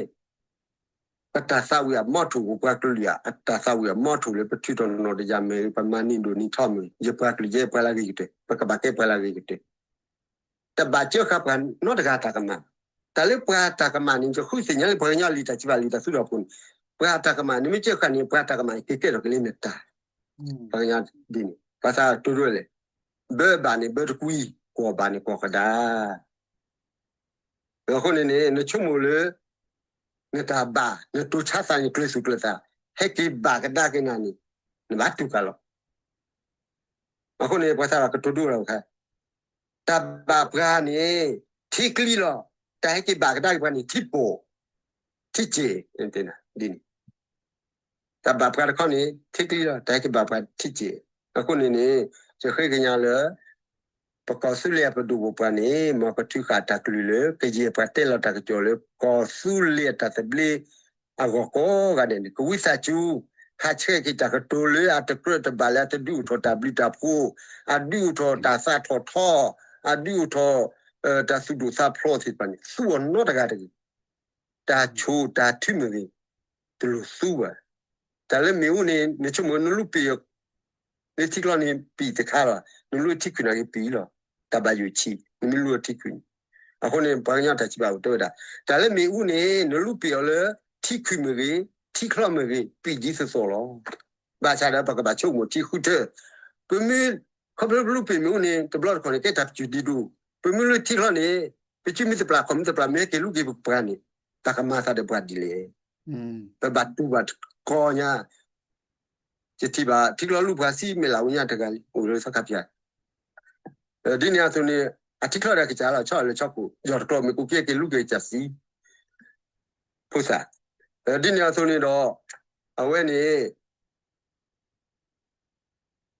ပတၢ်သးဝံၣ်အမီထိၣ် ပပှၤကလုာ်အတၢ်သးဝံၣ်အမီထိၣ်လၢပထုးထီၣ်နီၣ်တယၢ်မ့ၢ်ဂ့ၤ ပမၤနံၣ်ဒိၣ်နံၣ်ထီမ့ၢ်ဂ့ၤ ယပှၤကလုာ်ယဲပှၤလၢအဂ့ၤကတၢၢ် ပကဘၣ်ကဲပှၤလၢအဂ့ၤကတၢၢ် တဘၣ်ကၢဃာ်ပှၤနီတဂၤအတၢ်ကမၣ်. တၢ်လၢပှၤအတၢ်ကမၣ်န့ၣ် ယဃုသ့ၣ်ညါလၢပှၤကညီလံာ်တၢ်စံးဘၣ်လံာ်တၢ်သူၣ်ထီၣ်ဖိန့ၣ် ပှၤအတၢ်ကမၣ် နမ့ၢ်ကၢဃာ်န့ၣ် ပှၤအတၢ်ကမၣ်က့ၤကဲထီၣ်က့ၤလၢနတၢ် ပှၤကညီဒ်န့ၣ် ပှၤသးတိၢ်ဒိၣ်လဲၣ် ဘၢဘၣ်န့ၣ်ဘၢတကွံ ကွီၢ်ဘၣ်န့ၣ်ကွီၢ်ကဒါ အဃိန့ၣ်န့ၣ် နဆိကမိၣ်လၢ နတၢ်ဘၣ် နတိၢ်ဆါသးန့ၣ် ကျၢၤသူၣ်ကျၢၤသး ဟဲက့ၤဘၣ်ကဒါက့ၤနၤန့ၣ် နဘၣ်တူၢ်ကၢ်လီၤ. အဃိန့ၣ် ပှၤသးကတိၤဒိၣ်လီၤခါ တၢ်ဘၣ်ပှၤန့ၣ် ထံကျံလီၤ. တၢ်ဟဲက့ၤဘၣ်ကဒါက့ၤပှၤန့ၣ် ထံပိာ် ထံစဲး ဒ်န့ၣ် တၢ်ဘၣ်ပှၤတခီန့ၣ် ထံကျံလီၤ. တၢ်ဟဲက့ၤဘၣ်ပှၤထံစဲး. အဃိန့ၣ်န့ၣ် ယဃ့ကညးလၢ ပကီၢ်သူလ့ၤအပဒိၣ်ပပှၢ်န့ၣ် မ်ကထုးဃာ်တၢ်ကလုၢ်လၢ ကယဲၢ်ပှၤတဲလီၤတၢ်ကစီၣ်လၢ ကီၢ်သူလ့ၤအတၢ်သဘျ့အဂီၢ်ကိးဂၤဒဲးန့ၣ် ကဝံသးစူၤ ဟးဆှဲးက့ၤတၢ်ကတိၤလၢအတကြၢးတဘၣ်လၢအတဒုးအိၣ်ထီၣ်တၢ်ဘျုးတၢ်ဖှိၣ်, အဒုးအိၣ်ထီၣ်တၢ်သးထီၣ်ထီ, အဒုးအိၣ်ထီၣ် တၢ်သူၣ်ဒိၣ်သးဖျိးသ့ၣ်တဖၣ်န့ၣ် သူအီၤနီတဂၤတဂ့ၤ. တၢ်ဆိၣ်တၢ်ထုမ့ၢ်ဂ့ၤ, တလိၣ်သူဘၣ်. တၢ်လၢမ့ၣ်အူန့ၣ် နဆိကမိၣ်နလူပံာ် လၢထံကျီန့ၣ်ပံာ်တခါလီၤ. နလူထံခုၣ်န့ၣ်က့ၤပံာ်လီၤ. တၢ်ဘၣ်ယိၣ်ဆံး နမ့ၢ်လူထံခုၣ်န့ၣ်. အဃိန့ၣ် ပှၤကညီတၢ်စံးဘၣ်အိၣ်တဲဝဲဒၣ် တၢ်လၢမ့ၣ်အူန့ၣ် နလူပံာ်အီၤလၢ ထံခုၣ်မ့ၢ်ဂ့ၤ, ထံချီမ့ၢ်ဂ့ၤ, ပံာ်ဒ်သိးသိးလီၤ. ဘၣ်ဆၣ်ဒီးပကဘၣ်ဆိကမိၣ်ထံဃုထၢ ပမ့ၢ် ခီဖျိပလူပံာ်မ့ၣ်အူန့ၣ် တဘျီတခီၣ်န့ၣ် ကဲတၢ်ပစုၢ်ဒံးဒိၣ်. ပမ့ၢ်လူထံချီန့ၣ် ပစုမ့ၢ်တပျၢ်ခီၣ်မ့ၢ်တပျၢ် မ့ၢ်ဟဲက့ၤလူက့ၤပပှၤန့ၣ် တၢ်ကမၤသးဒီးပှၤဒ်လဲၣ်. ပဘၣ်တူၢ်ဘၣ်တကီညါ ယထံၣ်ဘၣ် ထံချီလူပှၤဆံမဲာ်လၢအဝဲညါတဂၤလံ အိၣ်လၢသီခါပၠၣ်. ဒ်န့ၣ်အသိးန့ၣ် အထံချီဒၣ်ကစၢ်လီၤဆီလၢဆီခိၣ် ယီၢ်တကျီၢ်မ့ၣ်ကူက့က့ၤလူက့ၤကစၢ်ဆံ ဖိသၣ်. ဒ်န့ၣ်အသိးန့ၣ်ဒီး အဝဲန့ၣ်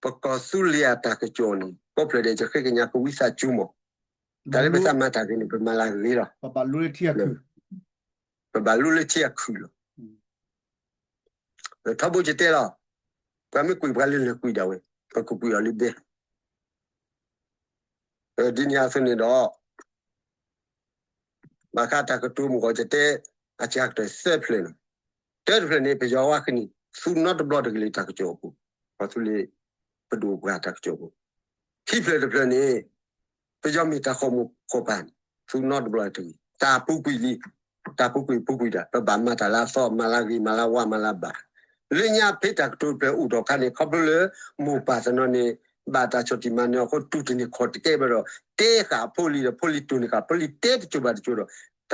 ပကီၢ်သူလ့ၤအတၢ်ကစီၣ်န့ၣ် ကိးဖျၢၣ်ဒဲး ယဃ့ကညးကဝံသးစူၤမး, တᢢ်လၢပသးမၤတၢ်ဂ့ၤန့ၣ် ပမၤလၢအဂ့ၤလီၤ. ပဘၣ်လူလၢထံအခုၣ်လီၤ. ထီဘိယတဲလီၤ, ပှၤမ့ၢ်ကွံာ်ပှၤလၢလၢာ်ကွံာ်ဒၣ်ဝဲ, ပကကွံာ်အီၤလၢဘဲ ဒ်န့ၣ်အသိးန့ၣ်ဒီး ဘၣ်ဃးတၢ်ကတိၤမုၢ်ဂီၤ ယတဲအစှၤကတၢၢ်သၢဖျၢၣ်လီၤ. တၢတဖျၢၣ်န့ၣ် ပယီၤဝါဃ့န့ၣ် သူနီတဘျီတဂ့ၤလၢတၢ်ကစီၣ်အပူၤ, ပှၤသူလ့ၤပဒိၣ်ပှၤတၢ်ကစီၣ်အပူၤ. ခံဖျၢၣ်တဖျၢၣ်န့ၣ် ပယီၤမ့ၢ်တၢ်ဃီၣ်မိၢ်ဃီၣ်ပၢ်န့ၣ် သူနီတဘျီတဂ့ၤ, တၢ်ပူၤကွံာ်လံ, တၢ်ပူၤကွံာ်ပူၤကွံာ်တၢ်, ပဘၣ်မၤတၢ်လၢအသီ မၤလၢအဂ့ၤ မၤလၢအဝါ မၤလၢအဘၣ်. လၢညါဖဲတၢ်ကတိၤတဖျၢၣ်အိၣ်ထီၣ်အခါန့ၣ် ခီဖျိလၢ မိၢ်ပၢ်တနီၤန့ၣ် ဘၣ်တၢ်ဆီၣ်တံၢ်မၤနၢၤအဃိ တူၢ်တန့ၢ်ခီၣ်တကဲဘၣ်ဒီး တဲဃာ်အဖိလံၤဒီး ဖိလံၤတိၢ်န့ၢ်ဃာ် ဖိလံၤတဲတစိၤဘၣ်တစိၤဒီး တၢ်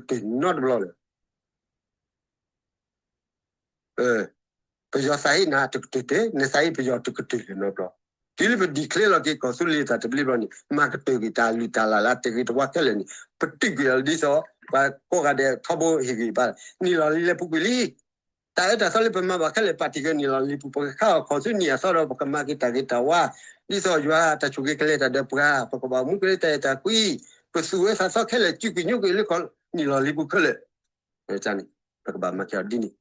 သးဟ့တကတၢၢ်နီတဘျီလၢ ပယီၤသးဟ့နၤတကတၢၢ်တဲ, နသးဟ့ပယီၤတကတၢၢ်လၢၤနီတဘျီ. တုၤလၢပ declare လီၤက့ၤ ကီၢ်သူလ့ၤတၢ်သဘျ့ဘျီန့ၣ် မၤကတၢၢ်ကွံာ်တၢ်လုၢ်တၢ်လၢ်လၢတဂ့ၤတဝါခဲလၢာ်န့ၣ် ပတုာ်ကွံာ်လီၤလၢဒ်သိး ပှၤကိးဂၤဒဲးထီဘိဟ့ၣ်ဂံၢ်ဘါ နံၣ်လီၤလံၤလဲၤပူၤကွံာ်လံ. တၢ်အၢတၢ်သီလၢပမၤဘၣ်ခဲလၢာ် ပာ်တ့ၢ်က့ၤနံၣ်လီၤလံၤပူၤ ပကခါအီၤခီၣ်ဆူနံၣ်အသီဒီး ပကမၤက့ၤတၢ်ဂ့ၤတၢ်ဝါ ဒ်သိးယွၤတၢ်ဆိၣ်ဂ့ၤကလဲၤတၢ်ဒီးပှၤ ပကဘၣ်မူက့ၤလၢတၢ်အဲၣ်တၢ်ကွံ ပသူၣ်အၢသးသီခဲလၢာ် စုကွံာ်ညိကွံာ်လၢကီၢ်နံၣ်လီၤလံၤပူၤခဲလၢာ် န့ၣ် ပကဘၣ်မၤက့ၤအီၤဒ်န့ၣ်.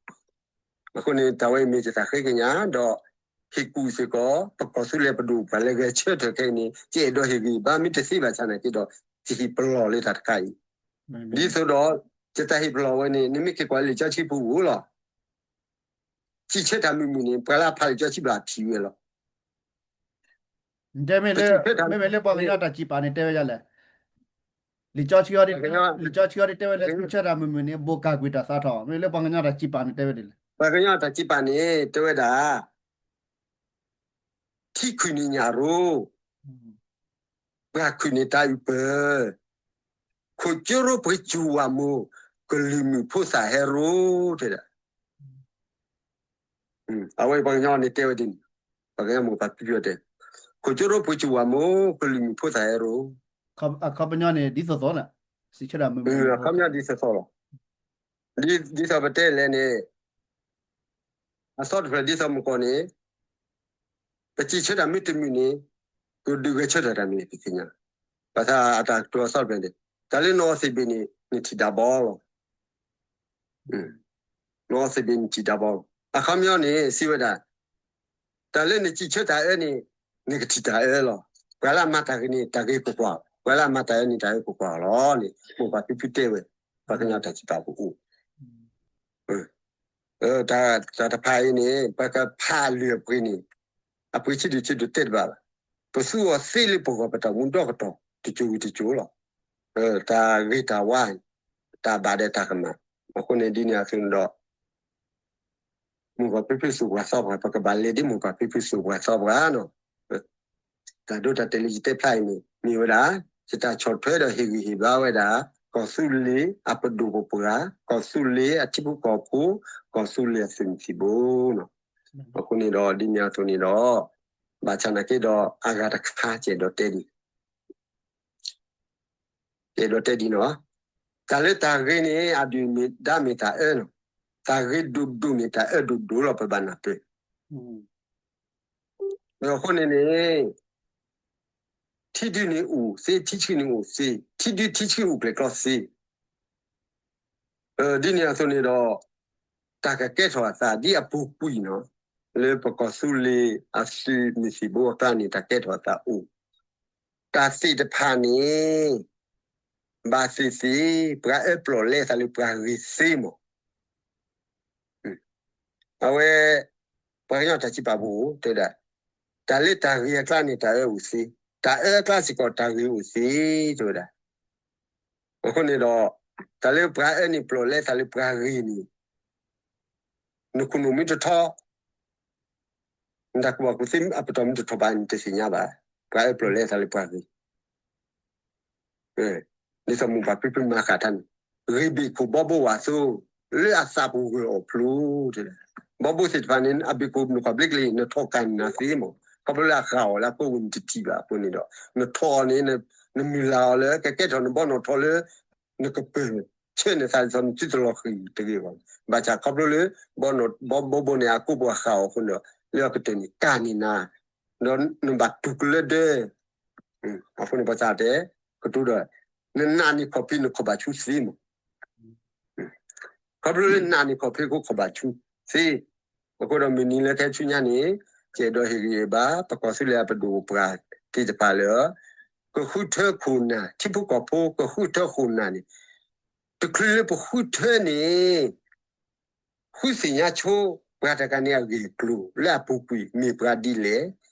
အဃိန့ၣ် တၢ်ဝဲအံၤမ့ၢ်ယတၢ်ဃ့ကညးဒီး ဟ့ၣ်ကူၣ်စ့ၢ်ကီး ပကီၢ်သူလ့ၤပဒိၣ်ပှၤလၢဂဲၤဆၢထၢၣ်ခဲအံၤန့ၣ် ယအဲၣ်ဒိးဟ့ၣ်ဂံၢ်ဘါမ့ၢ်တသ့ဘၣ်ဆၣ်နာ်က့ဒီး ယဟ့ၣ်ပလီၢ်လၢတၢ်တခါအံၤ ဒ်သိးဒီး ယတၢ်ဟ့ၣ်ပလီၢ်ဝဲန့ၣ် နမ့ၢ်က့ၤကွၢ်လံာ်စီဆှံပူၤအိၣ်လီၤ. စံးဆၢတၢ်မုာ်မုာ်န့ၣ် ပှၤလၢအဖးလံာ်စီဆှံဘၣ်ထံၣ်ဝဲလီၤ. မ့မ့ၢ်လၢပှၤကညီတၢ်စံးပာ်န့ၣ်တဲဝဲဒ်လဲၣ်. လံာ်စီဆှံ လံာ်စီဆှံအံၤတဲဝဲလၢ စံးဆၢတၢ်မုာ်မုာ်န့ၣ် ဘိၣ်ကၢ်ကွံာ်တၢ်သးထီၣ် မ့မ့ၢ်လၢပှၤကညီတၢ်စံးပာ်န့ၣ်တဲဝဲဒ်လဲၣ်. ပှၤကညီတၢ်စံးပာ်န့ၣ် တဲဝဲဒၣ် ထံခုၣ်န့ၣ်ညၣ်ရိ ပှၢ်ခုၣ်န့ၣ်တၢ်အုၣ်ပၢၤ, ခိၣ်ကၠိရိပှ့ၤစူၢ်ဝၣ်မိၢ်, ကလုၢ်မုာ်ဖိသၣ်ဟဲရိ တဲဒၣ်. အဝဲပှၤကညီန့ၣ်တဲဝဲဒ်န့ၣ်, ပှၤကညီမိၢ်ပၢ်ဖံဖုတဲ, ခိၣ်ကၠိရိပှ့ၤစူၢ်ဝၣ်မိၢ်, ကလုၢ်မုာ်ဖိသၣ်ဟဲရိ. အခီပညီန့ၣ် ဒ်သိးသိးန့ၣ်, စံးဆၢတၢ်မုာ်မုာ် အခီပညီဒ်သိးသိးလီၤ. ဒ်သိးပတဲလဲၣ်န့ၣ် အသီတဖျၢၣ်ဒ်သိးမုၢ်ကီၢ်န့ၣ် ပစံးဆၢတၢ်မ့ၢ်တမုာ်န့ၣ် ကဒုးဂဲၤဆၢထၢၣ်တၢ်မ့ၢ်ပသ့ၣ်ညါ, ဘၣ်ဆၣ်အတၢ်ကတိၤအသီတဖျၢၣ်န့ၣ် တၢ်လၢနအီသ့ၣ်ဘ့ၣ်န့ၣ် နထံၣ်ဒၣ်ဘီလီၤ. နအီသ့ၣ်ဘ့ၣ်နထံၣ်ဒၣ်ဘီလီၤ. အခီပညီန့ၣ် စံးဝဲဒၣ်, တၢ်လၢနစံးဆၢတၢ်အၢန့ၣ် နကထံၣ်တၢ်အၢလီၤ. ပှၤလၢအမၤတၢ်ဂ့ၤန့ၣ် တၢ်ဂ့ၤကကွၢ်, ပှၤလၢအမၤတၢ်အၢန့ၣ် တၢ်အၢကကွၢ်လီၤန့ၣ် မိၢ်ပၢ်ဖံဖုတဲဝဲ, ပှၤကညီတၢ်စံးပာ်ကအိၣ် တၢ်တဖၣ်အံၤန့ၣ် ပကဖးအလုၢ်အပှ့ၤန့ၣ် အပှ့ၤဆံးဒုးဆံးဒုးတဲတဘၣ်ဘၣ်. ပသူအီၤသ့လၢပဂီၢ်ပတၢ်မူဒီကတီၢ် တစိၤဝံၤတစိၤလီၤ. တၢ်ဂ့ၤတၢ်ဝါ တၢ်ဘၣ်ဒီးတၢ်ကမၣ်. အဃိန့ၣ်ဒ်န့ၣ်အသိးန့ၣ်ဒီး မိၢ်ပၢ်ဖံဖုစိးပှၤသီပှၤ ပကဘၣ်လဲၤဒ်မိၢ်ပၢ်ဖံဖုစိးပှၤသီပှၤနီၤ. တၢ်ဒိတၢ်တဲာ်လၢယတဲဖျါအံၤန့ၣ် မ့ၢ်ဝဲဒၣ် ယတၢ်ဆီၣ်ထွဲဒီးဟ့ၣ်ဂံၢ်ဟ့ၣ်ဘါဝဲဒၣ် ကီၢ်သူလ့ၤအပဒိၣ်ပပှၢ်, ကီၢ်သူလ့ၤအထံဖိကီၢ်ဖိ, ကီၢ်သူလ့ၤအသုးမုၢ်သံၣ်ဘိနီၤ. အဃိန့ၣ်ဒီး ဒ်န့ၣ်အသိးန့ၣ်ဒီး ဘၣ်ဆၣ်နာ်က့ဒီးအဂၤတခါ ကဲဒီးတဲဒ် ကဲဒီးတဲဒ်နီၤ, တၢ်လၢတၢ်ဂ့ၤန့ၣ် အဒုၣ်ဒါမ့ၢ်တၢ်အၢနီၤ, တၢ်ဂ့ၤဒိၣ်ဒိၣ်န့ၣ် တၢ်အၢဒိၣ်ဒိၣ်လီၤ ပဘၣ်နၢ်ပၢၢ်. အဃိန့ၣ်န့ၣ် ထံဒုန့ၣ်အိၣ်သ့, ထံဆှံန့ၣ်အိၣ်သ့, ထံဒုထံဆှံအိၣ်ကျဲၤကျီသ့ ဒ်န့ၣ်အသိးန့ၣ်ဒီး တၢ်ကကဲထီၣ်အသးဒ်အပူၤကွံာ်နီၤ, လၢပကီၢ်သူလ့ၤအသုးမုၢ်သံၣ်ဘိအကျါန့ၣ် တၢ်ကဲထီၣ်အသးအိၣ်, တၢ်သ့ၣ်တဖၣ်န့ၣ် ဘၣ်သ့ၣ်သ့ၣ် ပှၤအၢပျိးလဲသးလၢပှၤဂ့ၤသ့မး. အဝဲ ပှၤကညီတၢ်စံးပာ်ပူၤ တဲဝဲဒၣ်, တၢ်လၢတၢ်ဂ့ၤအကျါန့ၣ် တၢ်အၢအိၣ်သ့, တၢ်အၢအကျါစ့ၢ်ကီး တၢ်ဂ့ၤအိၣ်သ့ တဲဝဲဒၣ်. အဃိန့ၣ်ဒီး တၢ်လၢပှၤအၢန့ၣ် ပျိးလဲသးလၢပှၤဂ့ၤန့ၣ် နခိၣ်နူာ်မ့ၢ်တထီ နတၢ်ကူၣ်ဘၣ်ကူၣ်သ့အပတီၢ်မ့ၢ်တထီၣ်ဘၣ်န့ၣ် တသ့ၣ်ညါဘၣ်. ပှၤအၢပျိးလဲသးလၢပှၤဂ့ၤ ဒ်သိးမိၢ်ပၢ်ဖံဖုမၤဃာ်တၢ်န့ၣ် ဂ့ၤဘ့ၣ်ခိၣ်ဘီဘိဝဲအသိး လၢအသးပူၤဂၢၢ်အီၣ်ဖျိ တဲ, ဘီဘိသ့ၣ်တဖၣ်န့ၣ် အဘ့ၣ်ခိၣ်နခွါဘျ့ကလံၤ နထီၣ်ကၢ်နၤသ့မး, ခီဖျိလၢအဃၣ်အီၤလၢအကိးဝဲန့ၣ်တထံၣ်ဘၣ်အဃိန့ၣ်ဒီး နထီၣ်အီၤန့ၣ် နမုၢ်လၢ်အီၤလၢ ကကဲထီၣ်နဘီနီၣ်ထီလၢ နကပၢၢ်ဆၢနသးဒ်သိးနစုတလီၤဃံၤတဂ့ၤဘၣ်. ဘၣ်ဆၣ်ခီဖျိလၢ ဘီဘိဘိန့ၣ် အကိးပှၤဃၣ်အီၤအဃိန့ၣ်ဒီး လၢအကတၢၢ်န့ၣ် ကၢ်န့ၢ်နၤ ဒီးနဘၣ်တူၢ်ကလၢဒဲ အဃိန့ၣ်ပှၤသးတဲ ကတိၤဒီး နနာ်န့ၢ်ခီၣ်ဖံးနခီၣ်ဘၣ်ဆူသ့မး. ခီဖျိလၢနာ်န့ၢ်ခီၣ်ဖံးခိၣ်ခီၣ်ဘၣ်ဆူသ့, အဃိဒီးမုၢ်နံၤလၢခဲဆူညါန့ၣ် ကဲဒီးဟ့ၣ်ဂံၢ်ဟ့ၣ်ဘါ ပကီၢ်သူလ့ၤအပဒိၣ်ပပှၢ်သ့ၣ်တဖၣ်လၢ ကဃုထၢခိၣ်နၢ် ထံဖိကီၢ်ဖိ ကဃုထၢခိၣ်နၢ်န့ၣ် တချုးလၢပဃုထၢန့ၣ် ဃုသ့ၣ်ညါဆိ ပှၤတဂၤန့ၣ်အဂ့ၢ်အကျိၤလၢအပူၤကွံာ် မ့ၢ်ပှၤဒ်လဲၣ်,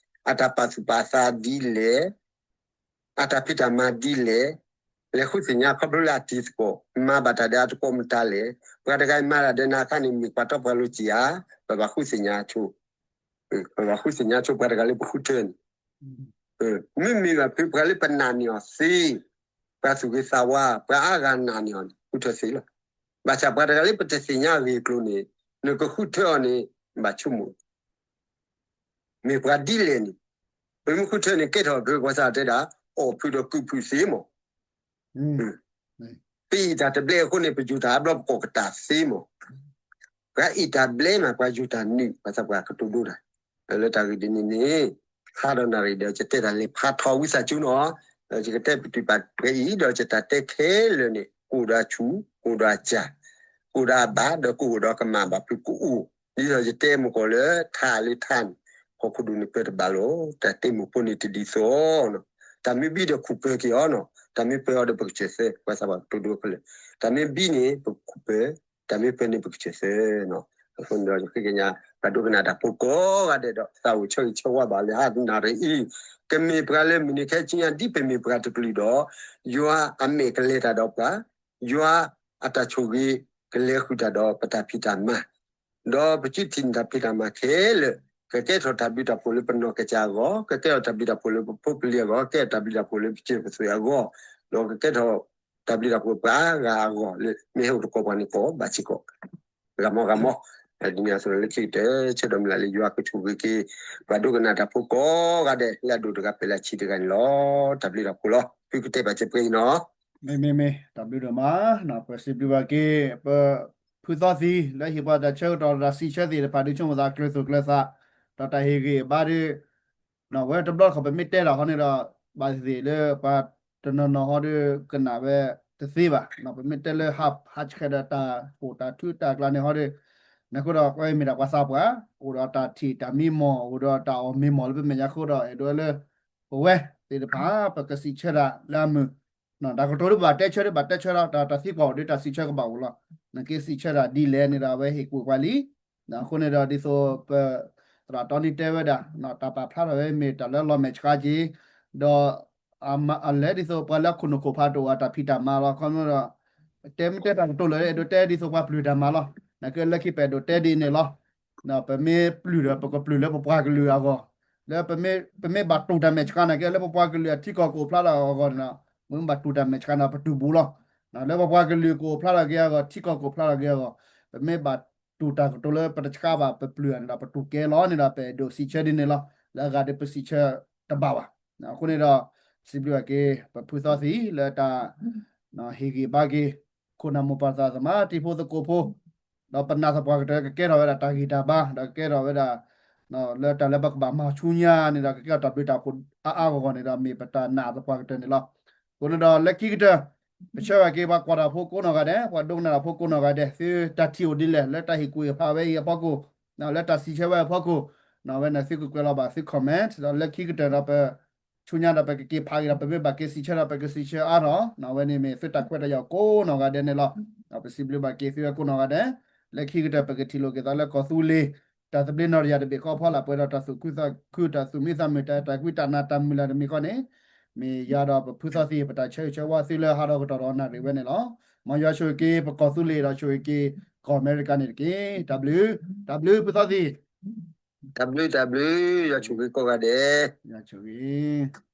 အတၢ်ပာ်သူၣ်ပာ်သးဒ်လဲၣ်, အတၢ်ဖံးတၢ်မၤဒ်လဲၣ်, လဲၤဃုသ့ၣ်ညါခီဖျိလၢအတံၤသကိး မၤဘၣ်တၢ်ဒီးအသကိးမတၤလဲၣ်, ပှၤတဂၤအံၤမၤတၢ်ဒီးနၤအခါန့ၣ် မ့ၢ်ပှၤတီပှၤလိၤက့ၤဧါ, ပဘၣ်ဃုသ့ၣ်ညါဆိ ပဘၣ်ဃုသ့ၣ်ညါဆိပှၤတဂၤလၢပဃုထၢန့ၣ် မ့မ့ၢ်ဘၣ်ဖုပှၤလၢပနာ်န့ၢ်အီၤသ့, ပှၤသူၣ်ဂ့ၤသးဝါ ပှၤအါဂၤနာ်န့ၢ်အီၤန့ၣ် ဃုထၢသ့လီၤ. ဘၣ်ဆၣ်ပှၤတဂၤလၢပတသ့ၣ်ညါအဂ့ၢ်အကျိၤန့ၣ် နကဃုထၢအီၤန့ၣ် ဘၣ်ဆိကမိၣ် မ့ၢ်ပှၤဒ်လဲၣ်န့ၣ်, ပမ့ၢ်ဃုထၢန့ၣ် ကဲထီၣ်က့ၤပှၤသးတဲဒၣ် အီၣ်ဖုးဒီးကုးဖုးသ့မး ပအံးတၢ်တဘျဲအဃိန့ၣ် ပယူၤတၢ်အါဘျီပကိးကတၢၢ်သ့မး. ပှၤအံးတၢ်ဘျဲမး ပှၤယူၤတၢ်နုာ် ပှၤသးပှၢ်ကတိၤဒိတၢ် လၢတၢ်ဂ့ၢ်ဒ်န့ၣ်န့ၣ် ဖးဒီးနၣ်ရံၣ်ဒီး ယတဲတၢ်လဲၤဖးထီဝံသးစူၤနီၤ, ယကတဲပတုာ်ပာ်ပှဲၤအံၤ ဒီးယတၢ်တဲခဲလၢာ်န့ၣ် ကအိၣ်ဒီးအဆူၣ် ကအိၣ်ဒီးအစၢ် ကအိၣ်ဒီးအဘၣ် ဒီးကအိၣ်ဒီးကမၣ်ဘၣ်ဖုကအိၣ် ဒ်သိးယတဲမုၢ်ကီၢ်လၢထးလၢထးန့ၣ် ဟီၣ်ခိၣ်ဒူၣ်န့ၣ်ပၢတဘၣ်လီၤ. တၢ်တဲမုၢ်ဖိန့ၣ်တဒ်သိးနီၤ, တၢ်မ့ၢ်ဘံဒီးခူၣ်ပၢၤက့ၤအီၤနီၤ, တၢ်မ့ၢ်ပၢၤအီၤဒီးပကစၢၢ်သၢ ပှၤသးပှၢ်ကတိၤဒိခဲလၢာ်, တၢ်မ့ၢ်ဘံန့ၣ် ပခူၣ်ပၢၤ, တၢ်မ့ၢ်ပၢၤန့ၣ်ပကစၢၢ်သၢနီၤ. အဃိန့ၣ်ဒီးယဃ့ကညး ပှၤဒိကနၣ်တၢ်ဖိကိးဂၤဒဲးဒီး သးအိၣ်ဆၢဂ့ၤဆၢဝါဘၣ်လၢဟါနၣ်ရံၣ်အံၤ, ကမ့ၢ်ပှၤလၢမုၢ်နံၤခဲဆူညါ ဒ်ပမ့ၢ်ပှၤတကလုာ်ဒီး ယွၤအမဲာ်ကလဲၤတၢ်ဒီးပှၤ, ယွၤအတၢ်ဆိၣ်ဂ့ၤကလဲၤဃုာ်တၢ်ဒီးပတၢ်ဖံးတၢ်မၤ ဒီးပစုထံၣ်န့ၢ်တၢ်ဖံးတၢ်မၤခဲလၢာ်, ကကဲထီၣ်တၢ်ဘျုးတၢ်ဖှိၣ်လၢပနီၢ်ကစၢ်အဂီၢ်, ကကဲထီၣ်တၢ်ဘျုးတၢ်ဖှိၣ်လၢပဖိပလံၤအဂီၢ်, ကဲထီၣ်တၢ်ဘျုးတၢ်ဖှိၣ်လၢပစၢၤပသွဲၣ်အဂီၢ်, ဒီးကကဲထီၣ်တၢ်ဘျုးတၢ်ဖှိၣ်ပှၤအါဂၤအဂီၢ် လၢမ့ၢ်ဟဲအိၣ်သကိးပှၤန့ၣ်ကိးဘၣ်စ့ၢ်ကီး, ဂၤမီဂၤမီ, ဒ်န့ၣ်အသိးလၢခံကတၢၢ် ဆၢဒိးမုၢ်လၢ်လၢယွၤကဆိၣ်ဂ့ၤက့ၤ ပှၤဒိကနၣ်တၢ်ဖိကိးဂၤဒဲး လၢအဒိၣ်တဂၤဖဲလၢအဆံးတဂၤန့ၣ်လီၤ. တၢ်ဘျုးတၢ်ဖှိၣ်လီၤ. သုကတဲဘၣ်စဲးပှဲၤအံၤနီၤ. မ့မ့မ့ၢ် တၢ်ဘျုးဒိၣ်မး, ပစံးဘျုးဘၣ်က့ၤ ပဖုသီသံ လၢဟ့ၣ်ပှၤတၢ်ဆၢကတီၢ် တၢ်စံးဆၢသ့ၣ်တဖၣ် ဒုးဆိကမိၣ်သးကျၢၤသူၣ်ကျၢၤသး, ဒီးတၢ်ဟ့ၣ်ဂံၢ်ဟ့ၣ်ဘါဒီး ဝဲတဘျီတခီၣ်ပမ့ၢ်တဲတၢ်ဟီန့ၣ်ဒီး ဘၣ်သ့ၣ်သ့ၣ်လၢပှၤတနီၤနီၤဟီဒီး ကနၣ်ဝဲတသ့ဘၣ်, ပမ့ၢ်တဲလၢဟးဆှဲးဒီးတၢ်အိၣ်တၢ်ထုးတၢ်ကျါန့ၣ်ဟီဒီး နဃိဒီး ပဝဲမ့ၢ်ဒၣ်ပှၤသးပှၢ် အိၣ်ဒီးတၢ်ထံၣ်တၢ်မံမီၢ် အိၣ်ဒီးတၢ်အီၣ်မ့ၢ်မီၢ်လၢပမဲာ်ညါအဃိဒီး အဲၣ်ဒိးလၢ ပဝဲသ့ၣ်တဖၣ် ပကစံးဆၢတၢ်လၢအမုာ် တၢ်ကတိၤဒ်ဘၣ်တဲဆၢဒ်ဘၣ်တဲဆၢဒီး တၢ်သံကွၢ်အိၣ်ဒီးတၢ်စံးဆၢကဘၣ်အိၣ်လီၤ. နက့စံးဆၢတၢ်ဒ်လဲၣ်န့ၣ်ဒီး အဝဲဟ့ၣ်ကူၣ်ပှၤလံ. အဃိန့ၣ်ဒီးဒ်သိးပ သရၣ်တီနံတဲဝဲဒၣ် တၢ်ပာ်ဖျါထီၣ်ဝဲမ့ၢ်တၢ်လၢလီၤမဲာ်ဆှးက့ၤ ဒီး အလဲၤဒ်သိးပှၤလၢအခိၣ်နူာ်ခိၣ်ဖးတအိၣ်အတၢ်ဖံးတၢ်မၤလီၤ. ခီဖျိဒီး တဲမ့ၢ်တဲတၢ်ကတိၤလၢာ် အဲၣ်ဒိးတဲဒ်သိးပှၤပျုၢ်တၢ်မၤလီၤ. နကလၢခံပအဲၣ်ဒိးတဲဒ်န့ၣ်လီၤ. ပမ့ၢ်ပျုၢ်ဒီး ပကပျုၢ်လၢပပှၤကလုာ်အဂီၢ်, လၢပမ့ၢ်ဘၣ်တူၢ်တၢ်မဲာ်ဆှးန့ၣ်က့ လၢပပှၤကလုာ်အထံကီၢ်ကအိၣ်ဖျါထီၣ်အဂီၢ်န့ၣ်ဒီး ပမ့ၢ်ဘၣ်တူၢ်တၢ်မဲာ်ဆှးန့ၣ်ဒီး ပတူၢ်ဘူးလီၤ. လၢပပှၤကလုာ်ကအိၣ်ဖျါထီၣ်က့အဂီၢ် ထံကီၢ်ကအိၣ်ဖျါထီၣ်က့အဂီၢ် ပမ့ၢ်ဘၣ်တူၢ်တၢ်ကတိၤလၢပတဆှးဘၣ် ပပျုၢ်န့ၣ်ဒီး ပတူၢ်ကဲလီၤန့ၣ်ဒီး ပအဲၣ်ဒိးစံးဆၢဒ်န့ၣ်လီၤ. လၢအဂၤဒီးပစံးဆၢတဘၣ်ဘၣ်. အဃိန့ၣ်ဒီး စံးဘျုးဘၣ်က့ၤ ပဖုသီသံၣ်လၢတၢ် ဟ့ၣ်ဂံၢ်ဘါက့ၤ ခိၣ်နၢ်မိၢ်ပၢ်သရၣ်သမါ တံၤဖိသကိးဖိ ဒီးပနာ်သပှၢ်ကတၢၢ် ကကဲထီၣ်ဝဲဒၣ်တၢ်ဂံၢ်တၢ်ဘါ ဒီးကကဲထီၣ်ဝဲဒၣ် လၢတၢ်လၢပကဘၣ်မၤဆူညါန့ၣ်ဒီး ကကဲထီၣ်တၢ်ဘျုးတၢ်ဖှိၣ်အါအါဂီၢ်ဂီၢ်န့ၣ်ဒီး မ့ၢ်ပတၢ်နာ်သပှၢ်ကတၢၢ်န့ၣ်လီၤ. အဃိန့ၣ်ဒီးလၢခံကတၢၢ် ပဆၢဂ့ၤက့ၤပှၤကွၢ်တၢ်ဖိကိးနီၢ်ဂၤဒဲး ပှၤဒိကနၣ်တၢ်ဖိကိးနီၢ်ဂၤဒဲး သုတၢ်ထံၣ်အိၣ်ဒ်လဲၣ် လၢတၢ်ဟ့ၣ်ကူၣ်ဟ့ၣ်ဖးဝဲအံၤအဖီခိၣ်, လၢတၢ်စံးဆၢဝဲအဖီခိၣ်, ဝဲန့ၣ်သုကကွဲးလီၤဘၣ်သု comment ဒီးလၢခံကတၢၢ်ဒီးပ ဆူညါဒီးပကက့ၤဖးက့ၤဒီး ပမ့ၢ်ဘၣ်က့ၤစံးဆၢဒီး ပကစံးဆၢအါထီၣ်, ဝဲန့ၣ်မ့ၢ်သုတၢ်ခွဲးတၢ်ယာ်ကိးနီၢ်ဂၤဒဲးန့ၣ်လီၤ. ပစံးဘျုးဘၣ်က့ၤသုဝဲကိးနီၢ်ဂၤဒဲး, လၢခံကတၢၢ်ပကထံၣ်လိာ်က့ၤသးလၢကီၢ်သူလ့ၤ တၢ်သဘျ့နီၢ်တယၢ်တဘ့ၣ်ဃီအဖီလာ် ပှဲၤဒီးတၢ်သူၣ်ခုသးခု တၢ်သူၣ်မံသးမုာ် တၢ်အဲၣ်တၢ်ကွံ တၢ်နာ်တၢ်မုၢ်လၢ်တမံၤဃီန့ၣ်, မ့ၢ်ယၤဒီးပဖုသီသံၣ် ပတၢ်ဆၢဂ့ၤဆၢဝါသုလၢဟးဒီးကတီၢ်ဒီးနၣ်ရံၣ်ဝဲန့ၣ်လီၤ. မ်ယွၤဆိၣ်ဂ့ၤက့ၤပကီၢ်သူလ့ၤဒီးဆိၣ်ဂ့ၤက့ၤကီၢ်အမဲရကၤန့ၣ်တက့ၢ်. တၢ်ဘျုး, တၢ်ဘျုးဖုသီသံၣ်. တၢ်ဘျုးတၢ်ဘျုး ယွၤဆိၣ်ဂ့ၤကိးဂၤဒဲး. ယွၤဆိၣ်ဂ့ၤ